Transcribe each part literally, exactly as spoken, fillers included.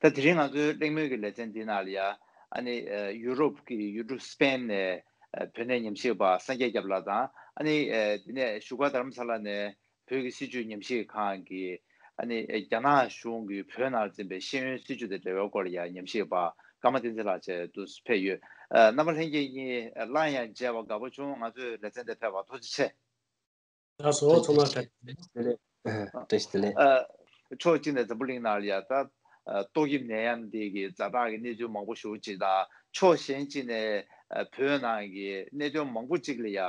ད་དེ་རིང་ང་ཚོའི་གླེང་མོལ་གྱི་ལེ་ཚན་འདི་ནང་ལ་ཡ། ཨ་ནི་ཨ་ཡུ་རོབ་ཀྱི་ཡུལ་གྲུ་སི་པེན་ནས་ཨ་བོད་གནས་ཉམས་ཞིབ་པ་སངས་རྒྱས་སྐྱབས་ལགས་དང་། ཨ་ནི་ཨ་དེ་ནས་བཞུགས་སྒར་རྡ་རམ་ས་ལ་ནས་བོད་ཀྱི་སྲིད་བྱུས་ཉམས་ཞིབ་ཁང་གི། ཨ་ནི་རྒྱ་ནག་གཞུང་གིས་བོད་ནང་འཛིན་པའི་ཤེས་ཡོན་སྲིད་བྱུས་དང་འབྲེལ་བའི་སྐོར་ལ་ཡང་ཉམས་ཞིབ་པ་ཀརྨ་བསྟན་འཛིན་ལགས་བཅས་འདུག་ཕེབས་ཡོད། ཨ་རྣམ་པ་ལྷན་རྒྱས་གཉིས་སླར་ཡང་མཇལ་བ་དགའ་པོ་བྱུང་། ང་ཚོའི་ལེ་ཚན་དེ་ཕེབས་པར་ཐུགས་རྗེ་ཆེ། ལགས་སོ། ཚང་མ་བཀྲ་ཤིས་བདེ་ལེགས། བཀྲ་ཤིས་བདེ་ལེགས། ཨ་ཕྱོགས་གཅིག་ནས་འཛམ་བུ་གླིང་ནང་ལ་ཡ་ད་ཨ་ཏོག་དབྱིབས་ནད་ཡམས་འདི་གི་ཛ་དྲག་གི་གནས་ཚུལ་མང་པོ་ཞེ་པོ་ཅིག་དང་། ཕྱོགས་གཞན་གཅིག་ནས་ཨ་བོད་ནང་གི་གནད་དོན་མང་པོ་ཅིག་ལ་ཡ་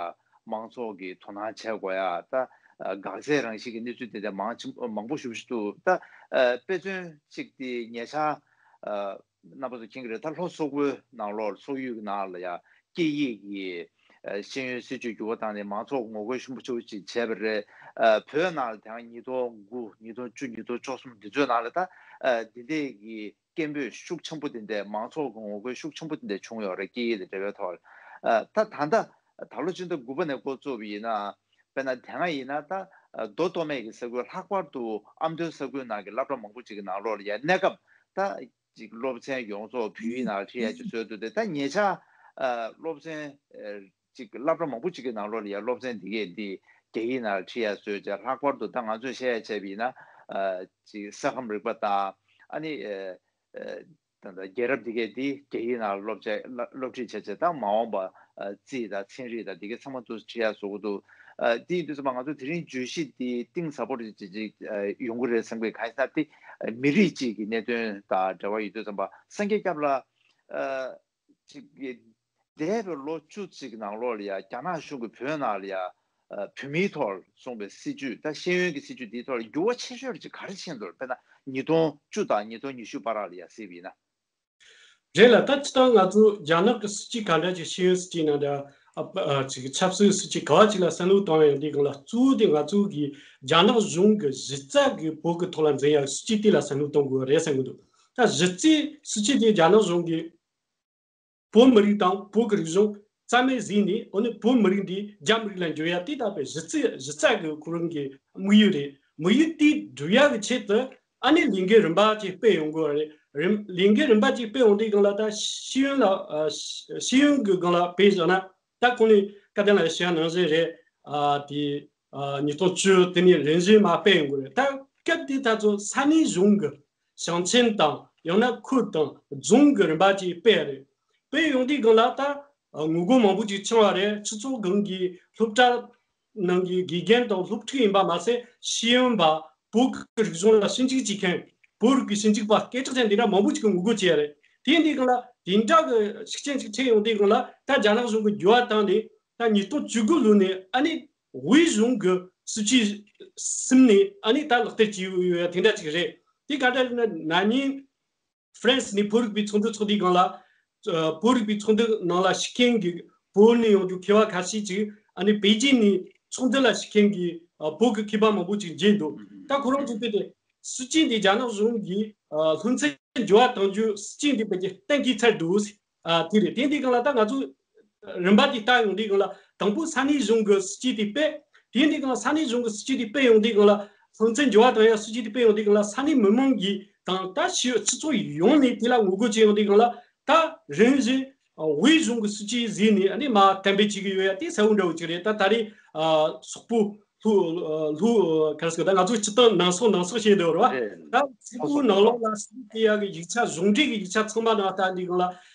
མང་ཚོགས་ཀྱིས་དོ་སྣང་བྱེད་དགོས་ཡ། ད་ཨ་འགག་རྩའི་རང་བཞིན་གྱི་གནས་ཚུལ་དེ་འདྲ་མང་ཆེ་མང་པོ་ཞེ་པོ་ཅིག་འདུག་ད་ཨ་དཔེ་མཚོན་གཅིག་དེ་ཉེ་ཆར་ཨ་རྣམ་པ་ཚོ་མཁྱེན་གྱི་རེད། ད་ལྷོ་སོག་པོའི་ནང་ལོགས་སོག་ཡུལ་གྱི་ནང་ལ་ཡ་སྐད་ཡིག་གི་ཨ་ཤེས་ཡོན་སྲིད་བྱུས་འགྱུར་བ་བཏང་ནས་མང་ཚོགས་ངོ་རྒོལ་ཆེན་པོ་ཆེ་བོ་ཅིག་བྱས་པ་རེད། ཨ་བོད་ནང་ལ་དེ་སྔ་ཉིས་སྟོང་དགུ། ཉིས་སྟོང་བཅུ། ཉིས་སྟོང་བཅུ་གསུམ་འདི་ཚོའི་ནང་ལ་ད་ཨ་འདི་འདྲས་ཀྱི་སྐད་འབོད་ཤུགས་ཆེན་པོ་དེ་འདྲས། མང་ཚོགས་ཀྱི་ངོ་རྒོལ་ཤུགས་ཆེན་པོ་དེ་འདྲས་བྱུང་ཡོད་རེད། སྐད་ཡིག་དང་འབྲེལ་བའི་ཐོག་ལ། ཨ་ད་ད་ལྟ་ད་ལོ་ཕྱི་ཟླ་དགུ་པ་ནས་འགོ་བཙུགས་པ་ཡིན་ན། དཔེར་ན་དེ་སྔ་ཡིན་ན་ད་ཨ་མདོ་སྟོད་སྨད་ཀྱི་ས་ཁུལ། ལྷག་པར་དུ་ཨ་མདོའི་ས་ཁུལ་ནང་གི་སློབ་གྲྭ་མང་པོ་ཅིག་གི་ནང་ལོགས་ལ་ཡ་གནས་སྐབས་ད་ཅིག་སློབ་ཚན་ཡོངས་རྫོགས་བོད་ཡིག་ནང་ལ་ཁྲིད་ཡ་ཅིག་བཟོས་འདུག་སྟེ། ད་ཉེ་ཆར་ཨ་སློབ་ཚན་ཨ་ཅིག་སློབ་གྲྭ་མང་པོ་ཅིག་གི་ནང་ལོགས་ལ་ཡ་སློབ་ཚན་འདི་གས་འདི་རྒྱ་ཡིག་ནང་ལ་ཁྲིད་ཡ་བཟོས་བྱས། ལྷག་པར་དུ་ད་ང་ཚོས་བཤད་ཡ་བྱས་པ་ཡིན་ན་ཨ་ཅིག་ས་ཁམས་རིག་པ་དང་། ཨ་ནི་ཨ་ཨ་ད་ལྟ་རྒྱལ་རབས་འདི་གས་འདི་རྒྱ་ཡིག་ནང་སློབ་བྱ་སློབ་ཁྲིད་བྱས་བྱས། ད་མ་འོངས་པ་ཨ་རྩིས་དང་ཚན་རིག་དང་འདི་གས་ཚང་མ་འདུ་ཁྲིད་ཡ་བཟོ་གི་འདུག་ཨ་དེ་ཡིན་དུས་ཙམ་པ་ང་ཚོ་དེ་རིང་བརྗོད་གཞི་འདི་གཏིང་ཟབ་པོ་རེ་ཅིག་ཅིག་ཨ་ཡོང་གི་རེད་བསམ་གི། གང་ཡིན་ཟེར་ན་དེ་ཨ་མི་རིགས་གཅིག་གི་གནད་དོན་དང་འབྲེལ་བ་ཡོད་དུས་ཙམ་པ། སངས་རྒྱས་སྐྱབས་ལགས་ཨ་ཅིག་གི་འདས་པའི་ལོ་བཅུ་ཙམ་གྱི་ནང་ལོགས་ལ་ཡ་རྒྱ་ནག་གཞུང་གིས་བོད་ནང་ལ་ཡ་ཨ་བོད་མིའི་ཐོག་ལ་བཟུང་བའི་སྲིད་བྱུས། ད་ཤེས་ཡོན་གྱི་སྲིད་བྱུས་འདིའི་ཐོག་ལ་འགྱུར་བ་ཆེ་ཤོས་ཅིག་ག་རེ་ཕྱིན་འདུག་དཔེར་ན་ཉིས་སྟོང་བཅུ་དང་ཉིས་སྟོང་ཉི་ཤུ་བར་ལ་ཡ་གཟིགས་པ་ཡིན་ན། རེད་ལ། ད་སྤྱིར་བཏང་ང་ཚོ་རྒྱ་ནག་གི་སྲིད་བྱུས་ག་འདྲ་ཅིག་ཤེས་ཡོན་སྲིད་བྱུས་ནང་འདྲ་ཨ་ཨ་ཅིག་ཆབ་སྲིད་སྲིད་བྱུས་ག་བ་ཅིག་ལ་བསམ་བློ་བཏང་ཡོང་དུས་སྒང་ལ། གཙོ་བོ་དེ་ང་ཚོ་གི་རྒྱ་ནག་གཞུང་གི་གཞི་རྩ་གི་བོད་ཀྱི་ཐོག་ལ་འཛིན་ཡ་སྲིད་བྱུས་དེ་ལ་བསམ་བློ་གཏོང་དགོས་རེད་བསམ་གི་འདུག་ད་གཞི་རྩའི་སྲིད་བྱུས་དེ་རྒྱ་ནག་གཞུང་གིས་བོད་མི་རིགས་དང་བོད་ཀྱི་རིག་གཞུང་རྩ་མེད་བཟོས་ནས། འོ་ན་བོད་མི་རིགས་འདི་རྒྱ་མི་རིགས་ལ་འགྱུར་ཡ་དེ་ད་དཔེ་གཞི་རྩའི་གཞི་རྩ་གི་ཁོ་རང་གི་དམིགས་ཡུལ་རེད། དམིགས་ཡུལ་དེ་འགྲུབ་ཡ་གི་ཆེད་དུ་ཨ་ནི་ལས་འགན་རིམ་པ་ཅིག་སྤེལ་ཡོང་དགོས་རེད། རིམ་ལས་འགན་རིམ་པ་ཅིག་སྤེལ་ཡོང་དུས་སྒང་ལ། ད་ཤེས་ཡོན་ལ་ཨ་ཤེས་ཡོན་གྱི་སྒང་ལ་དཔེ་བཞག་ན། ད་གོང་ནས་བཀའ་བསྟན་ལགས་བཤད་ནང་བཞིན་རེད། ཨ་དེ་ཨ་ཉིས་སྟོང་བཅུ་དེ་ནས་རིམ་བཞིན་མར་སྤེལ་ཡོང་གི་རེད། ད་སྐབས་དེ་ད་ཚོ་ས་གནས་གཞུང་གི་ཞིང་ཆེན་དང་ཡང་ན་ཁུལ་དང་རྫོང་གི་རིམ་པ་ཅིག་སྤེལ་རེད། སྤེལ་ཡོང་དུས་སྒང་ལ་ད་ཨ་ངོ་རྒོལ་མང་པོ་ཅིག་བྱུང་བ་རེད། སྤྱི་ཚོགས་སྒང་གི་སློབ་གྲྭ་ནང་གི་དགེ་རྒན་དང་སློབ་ཕྲུག་ཡིན་པ་མ་ཟད། ཤེས་ཡོན་པ། བོད་ཀྱི་རིག་གཞུང་ལ་ཞིབ་འཇུག་བྱེད་མཁན། བོད་རིག་པའི་ཞིབ་འཇུག་པ་སྐད་གྲགས་ཅན་དེ་འདྲ་མང་པོ་ཅིག་གིས་ངོ་རྒོལ་བྱས་རེད། དེ་ཡིན་དུས་སྒང་ལ་དེ་འདྲ་གི་ཤུགས་རྐྱེན་ཅིག་ཐེབས་ཡོང་དུས་སྒང་ལ། ད་རྒྱ་ནག་གཞུང་གིས་འགྱུར་བ་བཏང་ནས། ད་ཉིས་སྟོང་བཅུ་དགུ་ལོ་ནས་ཨ་ནི་དབུས་གཞུང་གི་སྲིད་བྱུས་ཟིན་ནས་ཨ་ནི་ད་ལག་བསྟར་བྱས་ཡོད་ཡ་དེ་འདྲ་ཅིག་རེད། དེ་ག་འདྲ་ཡིན་ན། ན་ནིང་ཧྥ་རན་སི་ནས་བོད་རིག་པའི་ཚོགས་འདུ་ཚོགས་དུས་སྒང་ལ། ཨ་བོད་རིག་པའི་ཚོགས་འདུ་ནང་ལ་ཞུགས་མཁན་གྱི་བོད་ནས་ཡོང་རྒྱུ་མཁས་པ་ཁ་ཤས་ཅིག་ཨ་ནི་པེ་ཅིན་ནས་ཚོགས་འདུ་ལ་ཞུགས་མཁན་གྱི་ཨ་བོད་ཀྱི་མཁས་པ་མང་པོ་ཅིག་མཇལ་འདུག་ད་ཁོ་རང་ཚོ་དེ་དེ་སྲིད་བྱུས་འདི་རྒྱ་ནག་གཞུང་གིས་ཨ་སློབ་ཚན་འགྱུར་བ་གཏོང་རྒྱུ་སྲིད་བྱུས་འདི་བས་ཀྱི་གཏན་འཁེལ་ཚར་འདུག་ཨ་དེ་རེད། དེ་འདི་སྒང་ལ་ད་ང་ཚོ་རིམ་པ་དེ་ལྟ་ཡོང་དུས་སྒང་ལ། དང་པོ་ས་གནས་གཞུང་གི་སྲིད་བྱུས་དེ་སྤེལ། དེ་འདི་སྒང་ལ་ས་གནས་གཞུང་གི་སྲིད་བྱུས་དེ་སྤེལ་ཡོང་དུས་སྒང་ལ། སློབ་ཚན་འགྱུར་བ་གཏོང་ཡ་སྲིད་བྱུས་དེ་སྤེལ་ཡོང་དུས་སྒང་ལ། ས་གནས་མི་མང་གིས་དང་ད་ཕྱི་སྤྱི་ཚོགས་ཡོངས་ནས་དེ་ལ་ངོ་རྒོལ་བྱེད་ཡོང་དུས་སྒང་ལ། ད་རིམ་བཞིན་དབུས་གཞུང་གི་སྲིད་བྱུས་ཟིན་ནས་ཨ་ནི་མར་གཏན་འབེབས་བྱེད་ཀྱི་ཡོད་ཡ་དེ་གསལ་བོ་འདྲ་བོ་ཅིག་རེད། ད་ད་རེས་ཨ་སོག་པོ་ལྷོ་ལྷོ་ག་རེ་ཟེར། ད་ང་ཚོ་སྤྱིར་བཏང་ནང་སོག་ནང་སོག་བཤད་འདུག་རེད་བ། ད་སོག་པོའི་ནང་ལོགས་ལ་སྲིད་བྱུས་སྤེལ་ཡ་གི་ཡིག་ཆ། གཞུང་འབྲེལ་གྱི་ཡིག་ཆ་ཚང་མ་ནང་ལྟ་དུས་སྒང་ལ།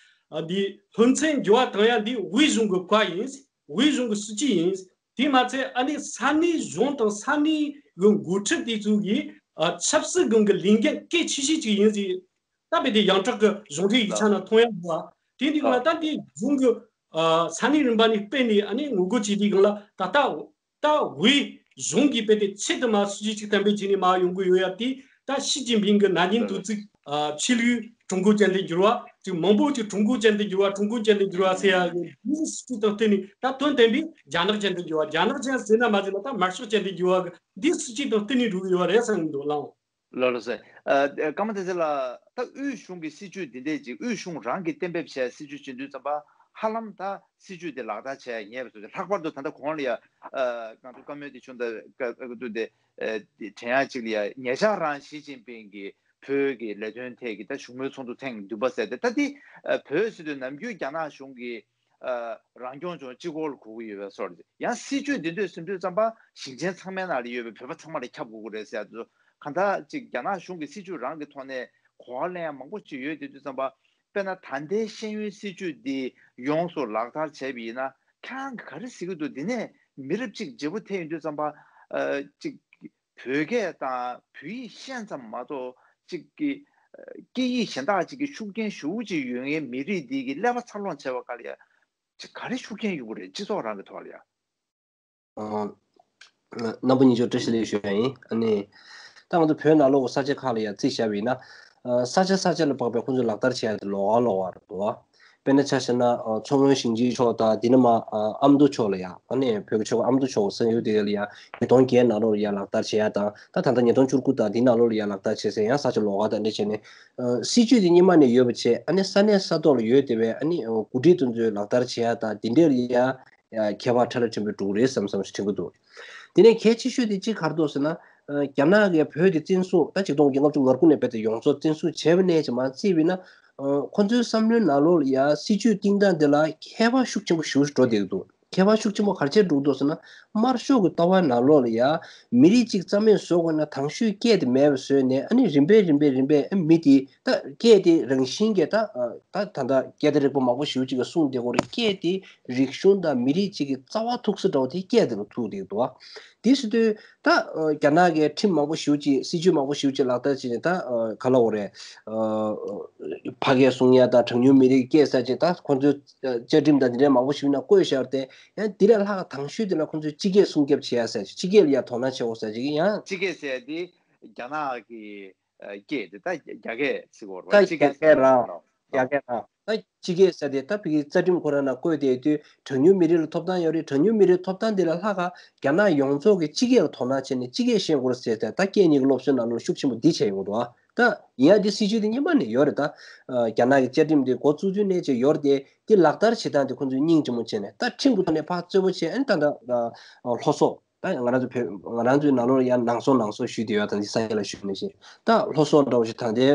ཨ་འདི་སློབ་ཚན་འགྱུར་བ་གཏོང་ཡ་འདི་དབུས་གཞུང་གི་བཀའ་ཡིན། དབུས་གཞུང་གི་སྲིད་བྱུས་ཡིན། དེ་མ་ཚད་ཨ་ནི་ས་གནས་གཞུང་དང་ས་གནས་གི་འགོ་ཁྲིད་དེ་ཚོ་གིས་ཨ་ཆབ་སྲིད་སྒང་གི་ལས་འགན་གལ་ཆེ་ཤོས་ཅིག་ཡིན་ཟེར། ད་དཔེ་དེ་ཡོངས་གྲགས་ཀྱི་གཞུང་འབྲེལ་ཡིག་ཆ་ནང་མཐོང་ཡ་འདུག་བ། དེ་འདི་སྒང་ལ་ད་འདི་གཞུང་གི་ཨ་ས་གནས་རིམ་པ་ནས་སྤེལ་ནས་ཨ་ནི་ངོ་རྒོལ་བྱེད་དུས་སྒང་ལ། ད་ལྟ་ད་དབུས་གཞུང་གིས་དཔེ་དེ་ཆེད་དུ་མར་སྲིད་བྱུས་ཅིག་གཏན་འབེབས་བྱས་ནས་མར་ཡོང་གི་ཡོད་ཡ་དེ། ད་ཞི་ཅིན་ཕིང་གི་ན་ནིང་དུས་ཚིགས་ཨ་ཆོས་ལུགས་ཀྲུང་གོ་ཅན་དུ་འགྱུར་བ། ཅིག་མང་པོ་ཅིག་ཀྲུང་གོ་ཅན་དུ་འགྱུར་བ། ཀྲུང་གོ་ཅན་དུ་འགྱུར་བ་ཟེར་ཡ་གི་འདིའི་སྲིད་བྱུས་དང་བསྟུན་ནས། ད་དོན་དམ་པའི་རྒྱ་ནག་ཅན་དུ་འགྱུར་བ། རྒྱ་ནག་ཅན་ཟེར་ན་མ་ཟེར་ན་ད་དམར་ཤོག་ཅན་དུ་འགྱུར་བ་གི་འདིའི་སྲིད་བྱུས་དང་བསྟུན་ནས་འགྲོ་གི་ཡོད་རེད་བསམ་གྱི་འདུག་ལགས། ལགས་ལགས་སོ། ཨ་ཀརྨ་བསྟན་འཛིན་ལགས། ད་དབུས་གཞུང་གི་སྲིད་བྱུས་འདི་འདྲས་ཅིག་དབུས་གཞུང་རང་གིས་གཏན་འབེབས་བྱས་སྲིད་བྱུས་བྱེད་དུས་ཙམ་པ། ཧ་ལམ་ད་སྲིད་བྱུས་དེ་ལག་བསྟར་བྱས་ཉེས་པ་བཟོ་ཅིག་ལྷག་པར་དུ་ད་ལྟ་གོང་ལ་ཡ་ཨ་ང་ཚོ་བཀའ་མོལ་དེ་བྱུང་ད་བཀའ་བཀའ་བསྡུ་དེ་ཨ་དེ་དྲན་ཡ་ཅིག་ལ་ཡ། ཉེ་ཆར་རང་ཞི་ཅིན་ཕིང་གིས་ བོད་ཀྱི་ལས་དོན་ཐད་ཀྱི་ད་བཞུགས་མོལ་ཚོགས་འདུ་ཐེངས་བདུན་པ་ཟེར་ཏེ། ད་འདི་ཨ་བོད་ཟེར་དུས་ནམ་རྒྱུན་རྒྱ་ནག་གཞུང་གི་ཨ་རང་སྐྱོང་ལྗོངས་གཅིག་པོ་ལ་གོ་གི་ཡོད་པའི་བཟོ་འདྲ། ཡང་སྲིད་བྱུས་འདི་འདོད་ཟིན་དུས་ཙམ་པ་ཞིང་ཆེན་ཚང་མའི་ནང་ལ་ཡོད་པའི་བོད་པ་ཚང་མ་ལ་ཁྱབ་དགོས་ཀྱི་རེད་ཟེར་ཡ་དེ་ཚོ། གང་ལྟར་ཅིག་རྒྱ་ནག་གཞུང་གི་སྲིད་བྱུས་རང་གི་ཐོག་ནས་གོ་བ་ལེན་ཡ་མང་པོ་ཅིག་ཡོད་དེ་དུས་ཙམ་པ། དཔེར་ན་ད་ལྟའི་ཤེས་ཡོན་སྲིད་བྱུས་འདི་ཡོངས་སུ་ལག་བསྟར་བྱས་པ་ཡིན་ན། ཁྱེད་རང་གིས་ག་རེ་ཟེར་གྱི་འདུག་འདི་ནས་མི་རབས་གཅིག་བརྗེ་པོ་ཐེབས་ཡོང་དུས་ཙམ་པ། ཨ་ཅིག་བོད་སྐད་དང་བོད་ཡིག་ཤེས་ཙམ་མ་གཏོགས། ཅིག་གི་ཨ་སྐད་ཡིག་གཞན་དག་ཅིག་གི་ཤུགས་རྐྱེན་ཞེ་པོ་ཅིག་ཡོད་མཁན་མི་རིགས་འདི་གི་ཀླད་པ་འཚར་ལོངས་བྱས་པ་ག་ལ་ཡ། ཅིག་ག་རེ་ཤུགས་རྐྱེན་ཡོང་གི་རེད། སྤྱི་ཚོགས་རང་གི་ཐོག་ལ་ཡ། ཨ་རྣམ་པ་གཉིས་མཆོག་བཀྲ་ཤིས་བདེ་ལེགས་ཞུ་ཡ་ཡིན། ཨ་ནི་ད་ང་ཚོ་བོད་ནང་ལོགས་ཀྱི་ས་ཆ་ཁག་ལ་ཡ་རྩིས་བཞག་པ་ཡིན་ན། ཨ་ས་ཆ་ས་ཆ་ལ་དཔག་པའི་ཁོང་ཚོས་ལག་བསྟར་བྱེད་ཡ་དེ་ལོགས་ཀ་ལོགས་ཀ་རེད་འདུག་དཔེར་ན་ཆ་བཞག་ན་ཨ་མཚོ་སྔོན་ཞིང་ཆེན་ཕྱོགས་དང་དེ་ནས་མར་ཨ་ཨ་མདོ་ཕྱོགས་ལ་ཡ། ཨ་ནི་བོད་ཀྱི་ཕྱོགས་ཨ་མདོ་ཕྱོགས་ས་ཡུལ་དེ་ལ་ཡ་ཉིས་སྟོང་བརྒྱད་ནང་ལོགས་ལ་ཡ་ལག་བསྟར་བྱེད་ཡ་དང་། ད་ད་ལྟ་ཉིས་སྟོང་བཅུ་དགུ་དང་དེ་ནང་ལོགས་ལ་ཡ་ལག་བསྟར་བྱེད་སའི་ཡང་ས་ཆ་ལོགས་ཀ་དང་འདྲ་བྱས་ནས། ཨ་སྲིད་བྱུས་དེ་སྔོན་མ་ནས་ཡོད་པ་བྱས། ཨ་ནི་ས་གནས་ས་ཐོག་ལ་ཡོད་བསྡད་པའི་ཨ་ནི་འགོ་ཁྲིད་དེ་ཚོས་ལག་བསྟར་བྱེད་ཡ་དང་དེ་འདྲ་ལ་ཡ། ཡ་ཁྱད་པར་ཕྲ་རགས་ཆེན་པོ་འགྲོ་གི་རེད་བསམ་བསམ་ཞིག་དྲན་གྱི་འདུག་དེ་ནས་གལ་ཆེ་ཤོས་དེ་གཅིག་ག་རེ་འདུག་ཟེར་ན། ཨ་རྒྱ་ནག་གིས་བོད་དེ་བཙན་བཟུང་། ད་ཆིག་སྟོང་དགུ་བརྒྱ་ལྔ་བཅུ་ང་དགུ་ནས་རྦད་དེ་ཡོངས་རྫོགས་བཙན་བཟུང་བྱས་པ་ནས་ཅིག་མར་བརྩིས་པ་ཡིན་ན། ཨ་ཁོ་ཚོའི་བསམ་བློའི་ནང་ལོགས་ལ་ཡ་སྲིད་བྱུས་བཏིང་སྟངས་དེ་ལ་ཁྱད་པར་ཤུགས་ཆེན་པོ་ཞེ་པོ་ཞིག་འགྲོ་བསྡད་ཀྱི་འདུག་ཁྱད་པར་ཤུགས་ཆེན་པོ་ག་རེ་བྱས་འགྲོ་གི་འདུག་ཟེར་ན། དམར་ཤོག་གི་ལྟ་བའི་ནང་ལོགས་ལ་ཡ་མི་རིགས་གཅིག་རྩ་མེད་བཟོ་དགོས་ན། དང་ཤོས་སྐད་དེ་མེད་པ་བཟོས་ནས། ཨ་ནི་རིམ་པས་རིམ་པས་རིམ་པས་ཨ་མི་དེ། ད་སྐད་དེ་རང་བཞིན་གྱིས་ད་ད་ད་ལྟ་སྐད་བརྡ་རིག་པ་མང་པོ་ཞེ་པོ་ཅིག་གིས་གསུངས་བསྡད་ཀྱི་ཡོད་རེད། སྐད་དེ་རིག་གཞུང་དང་མི་རིགས་གཅིག་གི་རྩ་བ་ཐུག་ས་འདྲ་བོ་དེ་སྐད་དེ་ལ་ཐུག་བསྡད་འདུག་དེ་ཟེར་དུས་ད་རྒྱ་ནག་གིས་ཁྲིམས་མང་པོ་ཞེ་པོ་ཅིག་སྲིད་བྱུས་མང་པོ་ཞེ་པོ་ཅིག་ལག་བསྟར་བྱས་ནས། ད་ག་ལབ་དགོས་རེད། ཕ་སྐད་གསུང་ཡ་དང་གྲངས་ཉུང་མི་རིགས་སྐད་ཟེར་ཅིག་ད་ཁོང་ཚོའི་བཅའ་ཁྲིམས་དང་དེ་འདྲའི་མང་པོ་ཞིག་ནང་བཀོད་བཞག་སྟེ། ཡང་དེ་ལས་ལྷག་དང་ཤོས་དེ་ལ་ཁོང་ཚོས་སྤྱི་སྐད་སྲུང་སྐྱོབ་བྱེད་ཡ་ཟེར། སྤྱི་སྐད་ལ་ཡ་དོ་སྣང་བྱེད་དགོས་ཟེར་ཅིག་ཡང་། སྤྱི་སྐད་ཟེར་དེ་རྒྱ་ནག་གི་ཨ་སྐད་དེ་ད་རྒྱ་སྐད་ཟེར་གྱི་ཡོད་རེད་པ། ད་སྤྱི་སྐད་རྒྱ་སྐད་རང་། རྒྱ་སྐད་རང་། ད་སྤྱི་སྐད་ཟེར་དེ་ད་ཕ་གིའི་རྩ་ཁྲིམས་ཁོ་རང་ནང་བཀོད་བསྡད་དུས། གྲངས་ཉུང་མི་རིགས་ལ་ཐོབ་ཐང་ཡོད་རེད། གྲངས་ཉུང་མི་རིགས་ཐོབ་ཐང་དེ་ལས་ལྷག་ག་རྒྱ་ནག་ཡོངས་རྫོགས་ཀྱིས་སྤྱི་སྐད་ལ་དོ་སྣང་བྱས་ནས་སྤྱི་སྐད་ཤེས་དགོས་རེད་ཟེར་ཏེ། ད་སྐད་གཉིས་ཀྱི་སློབ་གསོའི་ནང་ལོགས་ཤུགས་ཆེན་པོ་འདི་བྱས་ཡོང་གི་འདུག་ད་ཡིན་ཡང་འདི་སྲིད་བྱུས་དེ་སྔོན་མ་ནས་ཡོད་རེད། ད་རྒྱ་ནག་གི་བཅའ་ཁྲིམས་དེ་འགོ་བཙུགས་དུས་ནས་ཅིག་ཡོད་རེད་དེ། དེ་ལག་བསྟར་བྱེད་སྟངས་དེ་ཁོང་ཚོས་སྙིང་རྗེ་མོ་བྱས་ནས། ད་ཁྲིམས་ཀྱི་ཐོག་ནས་ཕར་རྩོད་པོ་བྱས། ཨ་ནི་ད་ད་སློབ་གསོ། ད་ང་རང་ཚོ་བོད་ང་རང་ཚོའི་ནང་ལོགས་ལ་ཡང་ནང་སོང་ནང་སོང་ཞུས་བསྡད་ཡོད། ད་འདི་ས་ཡ་ལ་ཞུས་ནས་བཞིན། ད་སློབ་གསོ་འདྲ་བོ་ཞིག་ད་ལྟའི་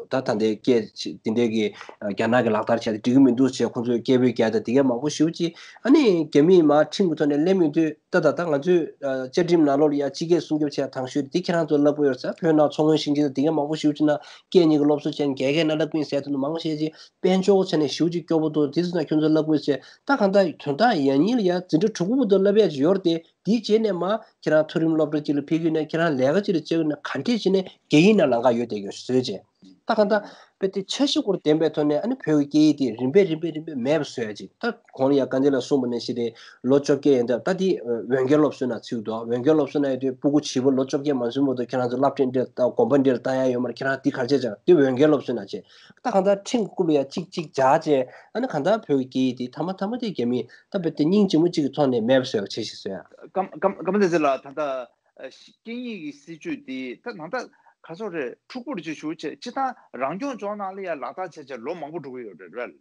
ད་ད་ལྟའི་སྐད་ཆ་དེ་འདྲའི་གི་རྒྱ་ནག་གིས་ལག་བསྟར་བྱས་ཏེ་འགྲིག་གི་མི་འདུག་ཅེས་ཁོང་ཚོས་སྐད་འབོད་རྒྱག་ད་དེ་གས་མང་པོ་ཞེ་པོ་ཅིག་ཨ་ནི་རྒྱ་མིས་མར་ཁྲིམས་ཀྱི་ཐོག་ནས་ལེན་མི་འདུག་ད་ད་ད་ང་ཚོའི་བཅའ་ཁྲིམས་ནང་ལོགས་ལ་ཡང་སྤྱི་སྐད་སྲུང་སྐྱོབ་བྱས་དང་ཤོས་དེ་ཁྱེད་རང་ཚོ་ལབ་གི་ཡོད་ཟེར། བོད་ནང་མཚོ་སྔོན་ཞིང་ཆེན་དེ་གས་མང་པོ་ཞེ་པོ་ཅིག་ནང་སྐད་གཉིས་ཀྱི་སློབ་གསོ་བྱས་ནས་རྒྱ་སྐད་ནང་ལབ་གི་ཡིན་ཟེར་དེ་ནི་མང་པོ་བཤད་ཅིག་དཔལ་འབྱོར་ཆ་ནས་ཞེ་པོ་ཅིག་སྐྱོ་པོ་འདུག་དེ་ཚོ་ན་ཁྱོད་ཚོ་ལབ་དགོས་ཟེར། ད་གང་ལྟར་དོན་དག་ཡང་སྙིང་ལ་ཡ་འཛིན་གྲྭ་དྲུག་པ་བར་དུ་ལབ་ཡ་ཅིག་ཡོད་རེད་དེ། དེའི་རྗེས་ནས་མ་ཁྱེད་རང་མཐོ་རིམ་སློབ་གྲྭ་གཅིག་ལ་ཕེབས་ཀྱི་ཡོད་ན། ཁྱེད་རང་ལས་ཀ་གཅིག་ལ་བཅར་གྱི་ཡོད་ན། ག་འདྲས་བྱས་ནས་རྒྱ་ཡིག་ནང་ལམ་ཁ་ཡོད་བསྡད་ཀྱི་ཡོད་བཟོས་བྱས། ད་གང་ལྟར་དཔེ་དེ་འཆར་གཞི་སྐོར་ལྡན་པའི་ཐོག་ནས། ཨ་ནི་བོད་ཀྱི་སྐད་ཡིག་དེ་རིམ་པས་རིམ་པས་རིམ་པས་མེད་པ་བཟོ་ཡ་ཅིག་ད་གོང་ལ་ཡ་དཀའ་ལས་ལ་གསུངས་པ་ནང་བཞིན་རེད། ལོ་བཅོ་བརྒྱད་ཡན་འདབ་ད་དེ་འོས་འགན་སློབ་གསོའི་ནང་ཚུད་འདུག་འོས་འགན་སློབ་གསོའི་ནང་ཡོད་དུས་སྤུ་གུ་བྱིས་པ་ལོ་བཅོ་བརྒྱད་མ་ཟིན་བར་དུ་ཁྱེད་རང་ཚོ་སློབ་གྲྭ་འདྲ་དང་དགོན་པ་འདྲ་ལ་བཏང་ཡ་ཡོད་མ་རེད། ཁྱེད་རང་འདི་ག་རེ་བྱས་བྱས་དེ་འོས་འགན་སློབ་གསོའི་ནང་བྱས། ད་གང་ལྟར་ཁྲིམས་ཀྱི་སྐུ་ལ་ཡ་གཅིག་གཅིག་བྱས་བྱས། ཨ་ནི་གང་ལྟར་བོད་ཀྱི་སྐད་ཡིག་དེ་མཐའ་མ་མཐའ་མ་དེ་རྒྱ་མིས་ད་རྦད་དེ་སྙིང་རྗེ་མོ་གཅིག་གི་ཐོག་ནས་མེད་པ་བཟོ་ཡག་བྱེད་བཞིན་བཟོ་ཡ། ཀམ་ཀམ་ཀམ་བདེ་ཚེ་ལགས། ད་ལྟ་ཨ་སྐད་གཉིས་ཀྱི་སྲིད་བྱུས་དེ་ད་ད་ལྟ་ག་ཚོད་རེད། འཁྲུག་པོ་རེ་ཅིག་ཞུ་བྱས། སྤྱིར་བཏང་རང་སྐྱོང་ལྗོངས་ནང་ལ་ཡ་ལག་བསྟར་བྱས་བྱས་ལོ་མང་པོ་འགྲོ་གི་ཡོད་རེད། རེད།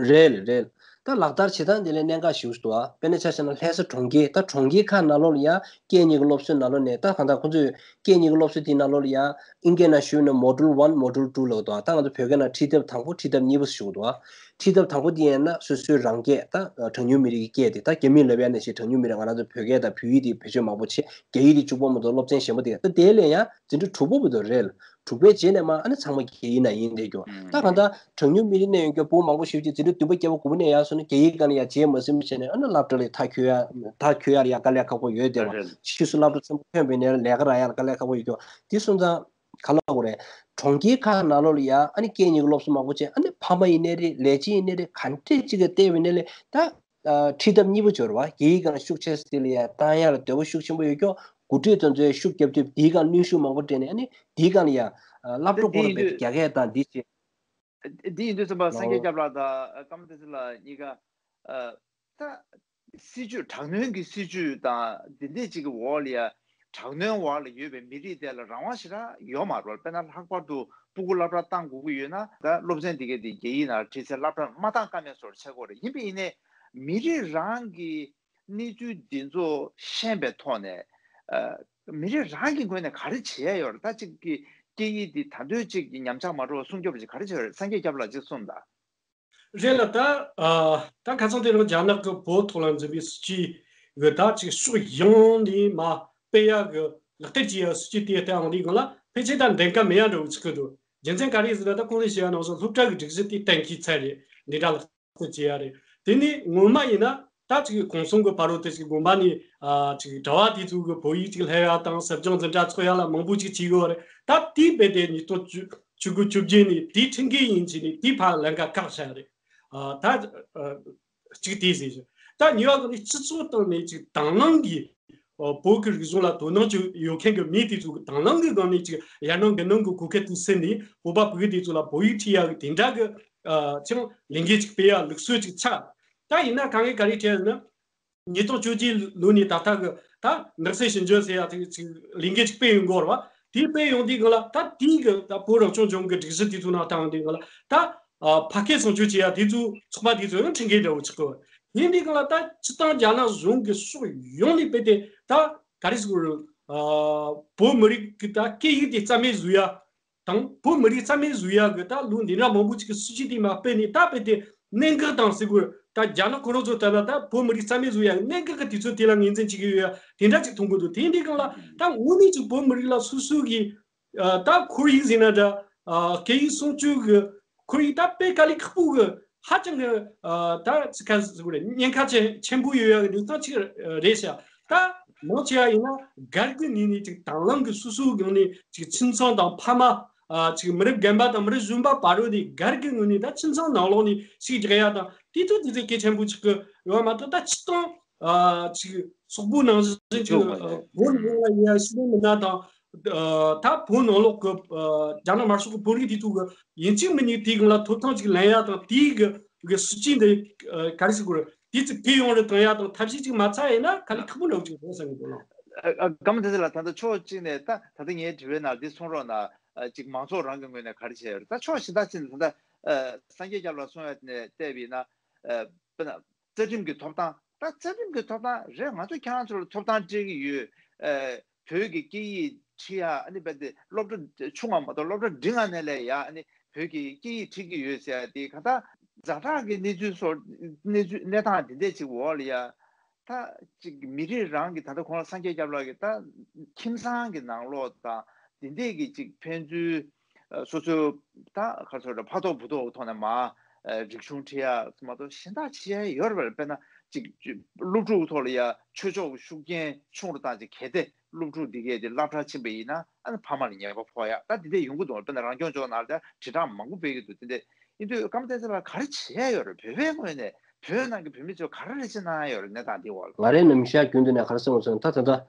རེད་རེད། ད་ལག་བསྟར་བྱེད་སྟངས་དེ་ལ་གནད་འགག་ཞེ་པོ་ཞིག་འདུག་ཨ། དཔེར་ན་ཆ་བཞག་ན་ལྷ་ས་གྲོང་ཁྱེར། ད་གྲོང་ཁྱེར་ཁག་ནང་ལོགས་ལ་ཡ་སྐད་གཉིས་ཀྱི་སློབ་གསོའི་ནང་ལོགས་ནས། ད་གང་ལྟར་ཁོང་ཚོས་སྐད་གཉིས་ཀྱི་སློབ་གསོ་དེའི་ནང་ལོགས་ལ་ཡ་ཨིན་སྐད་ནང་ཞུས་ན་Module One Module Two ལབ་འདུག་ཨ། ད་ང་ཚོ་བོད་སྐད་ནང་ཁྲིད་ཐབས་དང་པོ་ཁྲིད་ཐབས་གཉིས་པ་ཞུ་གི་འདུག་ཨ། ཁྲིད་ཐབས་དང་པོ་དེ་ཡིན་ན་སོ་སོའི་རང་སྐད། ད་གྲངས་ཉུང་མི་རིགས་ཀྱི་སྐད་དེ། ད་རྒྱ་མིས་ལབ་ཡ་ནང་བཞིན་གྲངས་ཉུང་མི་རིགས། ང་རང་ཚོ་བོད་སྐད་དང་བོད་ཡིག་དེ་བེད་སྤྱོད་མང་པོ་བྱེད། རྒྱ་ཡིག་དེ་གཅིག་པོ་མ་གཏོགས་སློབ་ཚན་གཞན་པ་དེ། ད་དེ་ལས་ཡང་འཛིན་གྲྭ་དྲུག་པ་བར་དུ་རེད། དྲུག་པའི་རྗེས་ནས་མ་ཨ་ནི་ཚང་མ་རྒྱ་ཡིག་ནང་ཡིན་བསྡད་རྒྱུ། ད་གང་ལྟར་གྲངས་ཉུང་མི་རིགས་ནས་ཡོང་རྒྱུ་བུ་མང་པོ་ཞིག་ཅིག་འཛིན་གྲྭ་བདུན་པ་བརྒྱད་པ་དགུ་པ་ནས་ཡར་སོང་ནས་རྒྱ་ཡིག་སྒང་ལ་ཡ་བྱེད་མ་ཟིན་པ་བྱས་ནས། ཨ་ནི་སློབ་གྲྭ་ལ་མཐར་འཁྱོལ་ཡ། མཐར་འཁྱོལ་ཡ་ལ་ཡ་དཀའ་ལས་ཁག་པོ་ཡོད་བསྡད་པ། ཕྱིས་སུ་སློབ་གྲྭ་ཆེན་པོ་ཐོན་པའི་ནས་ལས་ཀ་རག་ཡ་ལ་དཀའ་ལས་ཁག་པོ་ཡོད་རྒྱུ། དེ་སོང་ཙང་ག་ལབ་དགོས་རེད། གྲོང་ཁྱེར་ཁག་ནང་ལོགས་ལ་ཡ་ཨ་ནི་སྐད་གཉིས་ཀྱི་སློབ་གསོ་མང་པོ་བྱས། ཨ་ནི་ཕ་མ་ཡིན་ནའི་རེད། ལས་བྱེད་ཡིན་ནའི་རེད། ག་འདྲས་ཅིག་གིས་བལྟས་པ་ཡིན་ནའི་རེད། ད་ཨ་ཁྲིད་ཐབས་གཉིས་པ་སྦྱོར་བ། རྒྱ་ཡིག་སྒང་ལ་ཤུགས་ཆེ་ས་དེ་ལ་ཡ་བཏང་ཡ་ལ་འདོད་པ་ཤུགས་ཆེན་པོ་ཡོད་རྒྱུ། འགོ་ཁྲིད་དེ་ཚོས་ཤུགས་རྒྱབ་དུས་དེའི་སྒང་གནོན་ཤུགས་མང་པོ་སྤྲད་ནས། ཨ་ནི་དེའི་སྒང་ལ་ཡ་ཨ་སློབ་གྲྭ་སྐོར་ལ་དཔེ་རྒྱ་སྐད་དང་འདི་བྱས། འདི་ཡིན་དུས་ཙམ་པ་སངས་རྒྱས་སྐྱབས་ལགས་དང་ཀརྨ་བསྟན་འཛིན་ལགས་གཉིས་ཀ་ཨ་ད་སྲིད་བྱུས། དྲག་གནོན་གྱི་སྲིད་བྱུས་དང་འདི་འདྲས་ཅིག་གི་འོག་ལ་ཡ། དྲག་གནོན་འོག་ལ་ཡོད་པའི་མི་རིགས་དེ་ལ་རང་དབང་ཞེ་དྲག་ཡོད་མ་རེད། དཔེར་ན་ལྷག་པར་དུ་སྤུ་གུ་སློབ་གྲྭ་བཏང་དགོས་ཀྱི་ཡོད་ན། ད་སློབ་ཚན་འདི་གའི་དེ་རྒྱ་ཡིག་ནང་ཁྲིད་ཚེ་སློབ་གྲྭ་མ་བཏང་ཀ་མེད་བཟོ་འདྲ་ཆགས་ཀྱི་ཡོད་རེད། ཡིན་པ་ཡིན་ནའི་མི་རིགས་རང་གི་གནས་ཚུལ་འདི་ཚོ་ཤེས་པའི་ཐོག་ནས། ཨ་མི་རིགས་རང་གི་ངོས་ནས་ག་རེ་བྱེད་ཡ་ཡོད་རེད། ད་ཅིག་གི་ སྐད་ཡིག་འདི་ད་དུང་གཅིག་ཉམས་ཆག་མ་འགྲོ་བ་སྲུང་སྐྱོབ་ཅིག་ག་རེ་བྱེད་རེད། སངས་རྒྱས་སྐྱབས་ལགས་ཅིག་གསུངས་དང་། རེད་ལ་ད། ཨ། ད་ཁ་སང་དེ་རིང་རྒྱ་ནག་གི་བོད་ཐོག་ལ་འཛིན་པའི་སྲིད་ཇུས་གི་ད་ཅིག་ཕྱོགས་ཡོངས་ནས་མ་སྤེལ་ཡ་གི་ལག་བསྟར་བྱེད་ཡ་སྲིད་ཇུས་དེ་ལྟ་ཡོང་དུས་སྒང་ལ་ཕལ་ཆེར་ད་འདེམས་ཀ་མེད་ཡ་འདྲ་བོ་ཆགས་ཀྱི་འདུག་རྒྱུ་མཚན་ག་རེ་ཟེར་ན། ད་གོང་ནས་བཤད་ཡ་ནང་བཞིན་སློབ་གྲྭ་གི་སྒྲིག་གཞི་དེ་གཏན་འཁེལ་ཚར་རེད། འདི་འདྲ་ལག་བསྟར་བྱེད་ཡ་རེད། དེ་ནས་སྔོན་མ་ཡིན་ན་ད་ཅིག་གོང་གསུམ་གི་བར་དུ་དེ་ཅིག་དགོན་པ་ནས་ཨ་ཅིག་གྲྭ་བ་དེ་ཚོ་གི་བོད་ཡིག་ཅིག་སློབ་ཡ་དང་ཟབ་སྦྱོང་འཛིན་གྲྭ་ཚོགས་ཡ་ལ་མང་པོ་ཅིག་བྱེད་ཀྱི་ཡོད་རེད། ད་དེའི་རྦད་དེ་ཉིས་སྟོང་བཅུ་དགུ་བཅོ་བརྒྱད་ནས་དེའི་ཁྲིམས་འགལ་ཡིན་ཟེར་ནས་དེའི་ཕར་ལམ་ཁ་བཀག་བཞག་རེད། ཨ། ད་ཨ་གཅིག་དེ་ཟེར་ཞིང་། ད་གཉིས་པ་གི་ནི་སྤྱི་ཚོགས་སྟེང་ནས་ཅིག་དང་བླངས་ཀྱིས་ཨ་བོད་ཀྱི་རིག་གཞུང་ལ་དོ་སྣང་ཅིག་ཡོད་མཁན་གྱི་མི་དེ་ཚོ་གི་དང་བླངས་ཀྱི་སྒང་ནས་ཅིག་ཡར་སྣང་གི་སྣང་གི་གོ་སྐབས་དེ་ཟིན་ནས་བོད་པ་བོད་དེ་ཚོ་ལ་བོད་ཡིག་ཁྲིད་ཡག་གི་དེ་འདྲ་གི་ཨ་ཅིག་ལས་འགུལ་ཅིག་སྤེལ་ཡག་ལུགས་སྲོལ་ཅིག་ཆགས། ད་ཡིན་ན་གང་གི་ག་རེ་བྱས་ན། ཉིས་སྟོང་བཅོ་བརྒྱད་ལོ་ནས་ད་ལྟ་གི་ད་ནགས་ཚལ་ཞི་འཇམ་ཟེར་ཡ་དེ་ཅིག་ལས་འགུལ་ཅིག་སྤེལ་ཡོང་གི་ཡོད་རེད་བ། དེ་སྤེལ་ཡོང་དུས་སྒང་ལ་ད་དེའི་གི་ད་བོད་རང་སྐྱོང་ལྗོངས་ཀྱི་སྒྲིག་གཞི་དེ་ཚོ་ནང་བཏང་དུས་སྒང་ལ་ད་ཨ་ཕ་སྐད་སྲུང་སྐྱོབ་བྱེད་ཡ་དེ་ཚོ་ཚོགས་པ་དེ་ཚོ་ཡང་ཁྲིམས་འགལ་འདྲ་བོ་ཆགས་ཀྱི་ཡོད་རེད། ཡིན་དུས་སྒང་ལ་ད་སྤྱིར་བཏང་རྒྱ་ནག་གཞུང་གི་ཕྱོགས་ཡོངས་ནས་རྦད་དེ་ད་ག་རེ་ཟེར་དགོས་རེད། ཨ་བོད་མི་རིགས་ཀྱི་ད་སྐད་ཡིག་དེ་རྩ་མེད་བཟོ་ཡ། དང་བོད་མི་རིགས་རྩ་མེད་བཟོ་ཡག་གི་ད་ལོ་འདི་འདྲ་མང་པོ་ཅིག་གི་སྲིད་ཇུས་དེ་མར་སྤེལ་ནས་ད་སྤེལ་ཏེ་གནད་འགག་དང་ཟེར་དགོས། ད་རྒྱ་ནག་ཁོ་རང་ཚོ་ལྟར་ན་ད་བོད་མི་རིགས་རྩ་མེད་བཟོ་ཡག་གི་གནད་འགག་གི་དུས་ཚོད་དེ་ལ་ངོས་འཛིན་བྱེད་ཀྱི་ཡོད་ཡ་དེ་འདྲ་ཅིག་མཐོང་གི་འདུག་དེ་འདྲའི་སྒང་ལ་ད་དངོས་གནས་ཅིག་བོད་མི་རིགས་ལ་སོ་སོ་གི་ད་ཁོར་ཡུག་ཟེར་ན་འདྲ། སྐད་ཡིག་སྲུང་སྐྱོབ་གི་ཁོར་ཡུག་ད་དཔེ་དཀའ་ལས་ཁག་པོ་གི་ཧ་ཅང་གི་ད་ཅིག་ག་ཟེར་དགོས་རེད། ཉེན་ཁ་ཆེ་ཆེན་པོ་ཡོད་ཡག་གི་གནས་སྟངས་ཅིག་རེད་ཤག་ད་མང་ཆེ་བ་ཡིན་ན་སྒེར་གྱི་ངོས་ནས་ཅིག་དང་བླངས་ཀྱི་སོ་སོའི་སྒང་ནས་ཅིག་ཁྱིམ་ཚང་དང་ཕ་མ། ཨ་ཅིག་མི་རབས་རྒན་པ་དང་མི་རབས་གཞོན་པ་བར་དུ་ནས་སྒེར་གྱི་ངོས་ནས་ད་ཁྱིམ་ཚང་ནང་ལོགས་ནས་ཞིག་རྒྱག་ཡ་དང་དེ་ཚོ་དེ་ཚོ་གལ་ཆེན་པོ་ཆགས་ཀྱི་ཡོད་མ་གཏོགས། ད་སྤྱིར་བཏང་ཨ་ཅིག་སོག་པོ་ནང་བཞིན་ཅིག་ཨ་བོད་ནང་ལ་ཡ་ཤི་ལོ་མི་སྣ་དང་ཨ་ད་བོད་ནང་ལོགས་ཀྱི་ཨ་རྒྱ་ནག་དམར་ཤོག་གི་བོད་རིགས་དེ་ཚོ་གི་ཡིན་གཅིག་མིན་གཉིས་དེའི་སྒང་ལ་ཐོབ་ཐང་ཅིག་ལེན་ཡ་དང་དེའི་གི་གི་སྲིད་ཇུས་འདི་ཨ་ག་རེ་ཟེར་དགོས་རེད། དེ་ཚོ་གི་ཡོང་རེ་བཏང་ཡ་དང་ཐབས་ཤེས་ཅིག་མ་ཚར་ཡིན་ན་དཀའ་ལས་ཁག་པོ་འདྲ་བོ་ཅིག་རེད་བསམ་གི་འདུག་ལགས། ཨ་ཨ་སྒམ་བདེ་ལགས། ད་ལྟ་ཕྱོགས་གཅིག་ནས་ད་ད་ལྟ་ངའི་དྲི་བའི་ནང་འདི་གསུང་རོགས་གནང་། ཨ་ཅིག་མང་ཚོགས་རང་གི་ངོས་ནས་ག་རེ་བྱས་ཡོད་རེད། ད་ཕྱོགས་གཞན་དག་ཅིག་ནས་ད་ལྟ་ཨ་སངས་རྒྱས་སྐྱབས་ལགས་གསུང་ཡ་ནས་བལྟས་པ་ཡིན་ན། ཨ་དཔེར་ན་རྩ་ཁྲིམས་ཀྱི་ཐོབ་ཐང་། ད་རྩ་ཁྲིམས་ཀྱི་ཐོབ་ཐང་རེད། ང་ཚོ་ཁྱེད་རང་ཚོ་ལ་ཐོབ་ཐང་སྤྲད་ཀྱི་ཡོད། ཨ་བོད་ཀྱི་སྐད་ཡིག་ཁྲིད་ཡ། ཨ་ནི་རྦད་དེ་སློབ་གྲྭ་ཆུང་བ་མ་གཏོགས་སློབ་གྲྭ་འབྲིང་བ་ནས་ལས་ཡ་ཨ་ནི་བོད་ཀྱི་སྐད་ཡིག་ཁྲིད་ཀྱི་ཡོད་ཟེར་ཡ་དེ་ག་ད་ཛ་དྲག་གི་གནས་ཚུལ་སོགས་གནས་ཚུལ་གནས་སྟངས་འདི་འདྲས་ཅིག་འོག་ལ་ཡ། ད་ཅིག་མི་རིགས་རང་གི་ད་ལྟ་ཁོང་ལ་སངས་རྒྱས་སྐྱབས་ལགས་ཀྱི་ད་ཁྱིམ་ཚང་གི་ནང་ལོགས་དང་འདི་འདྲས་ཀྱི་ཅིག་ཕན་ཚུན་སོ་སོའི་ད་ག་ཚོད་རེད། ཕ་ཐོག་བུ་ཐོག་གི་ཐོག་ནས་མ་རིག་གཞུང་ཁྲིད་ཡ་མ་གཏོགས་གཞན་དག་ཅི་ཡང་ཡོད་རེད་པས། དཔེར་ན་ཅིག་སློབ་ཕྲུག་ཐོག་ལ་ཡ་ཆོས་ཕྱོགས་ཀྱི་ཤུགས་རྐྱེན་ཆུང་རུ་བཏང་ཅིག་གལ་ཏེ་སློབ་ཕྲུག་འདི་གས་དེ་སློབ་གྲྭར་ཕྱིན་པ་ཡིན་ན་ཨ་ནི་ཕ་མ་ལ་ཉེས་པ་ཕོག་ཡ་ད་འདི་འདྲས་ཡོང་གི་འདུག་དཔེར་ན་རང་སྐྱོང་ལྗོངས་ནང་ལ་ད་དྲིལ་བསྒྲགས་མང་པོ་སྤེལ་གྱི་འདུག་དེ་འདྲས་ཡིན་དུས་སྐར་མ་བསྟན་འཛིན་ལགས་ག་རེ་བྱས་ཡོད་རེད། བོད་པའི་ངོས་ནས་བོད་ནང་གི་བོད་མི་ཚོས་ག་རེ་རེ་བྱས་གནང་ཡ་ཡོད་རེད། གནས་སྟངས་འདི་འོག་ལ། ང་རའི་ནམ་ཞག་རྒྱུན་དུ་ནས་ག་རེ་གསུངས་སོང་ད་ད་ལྟ་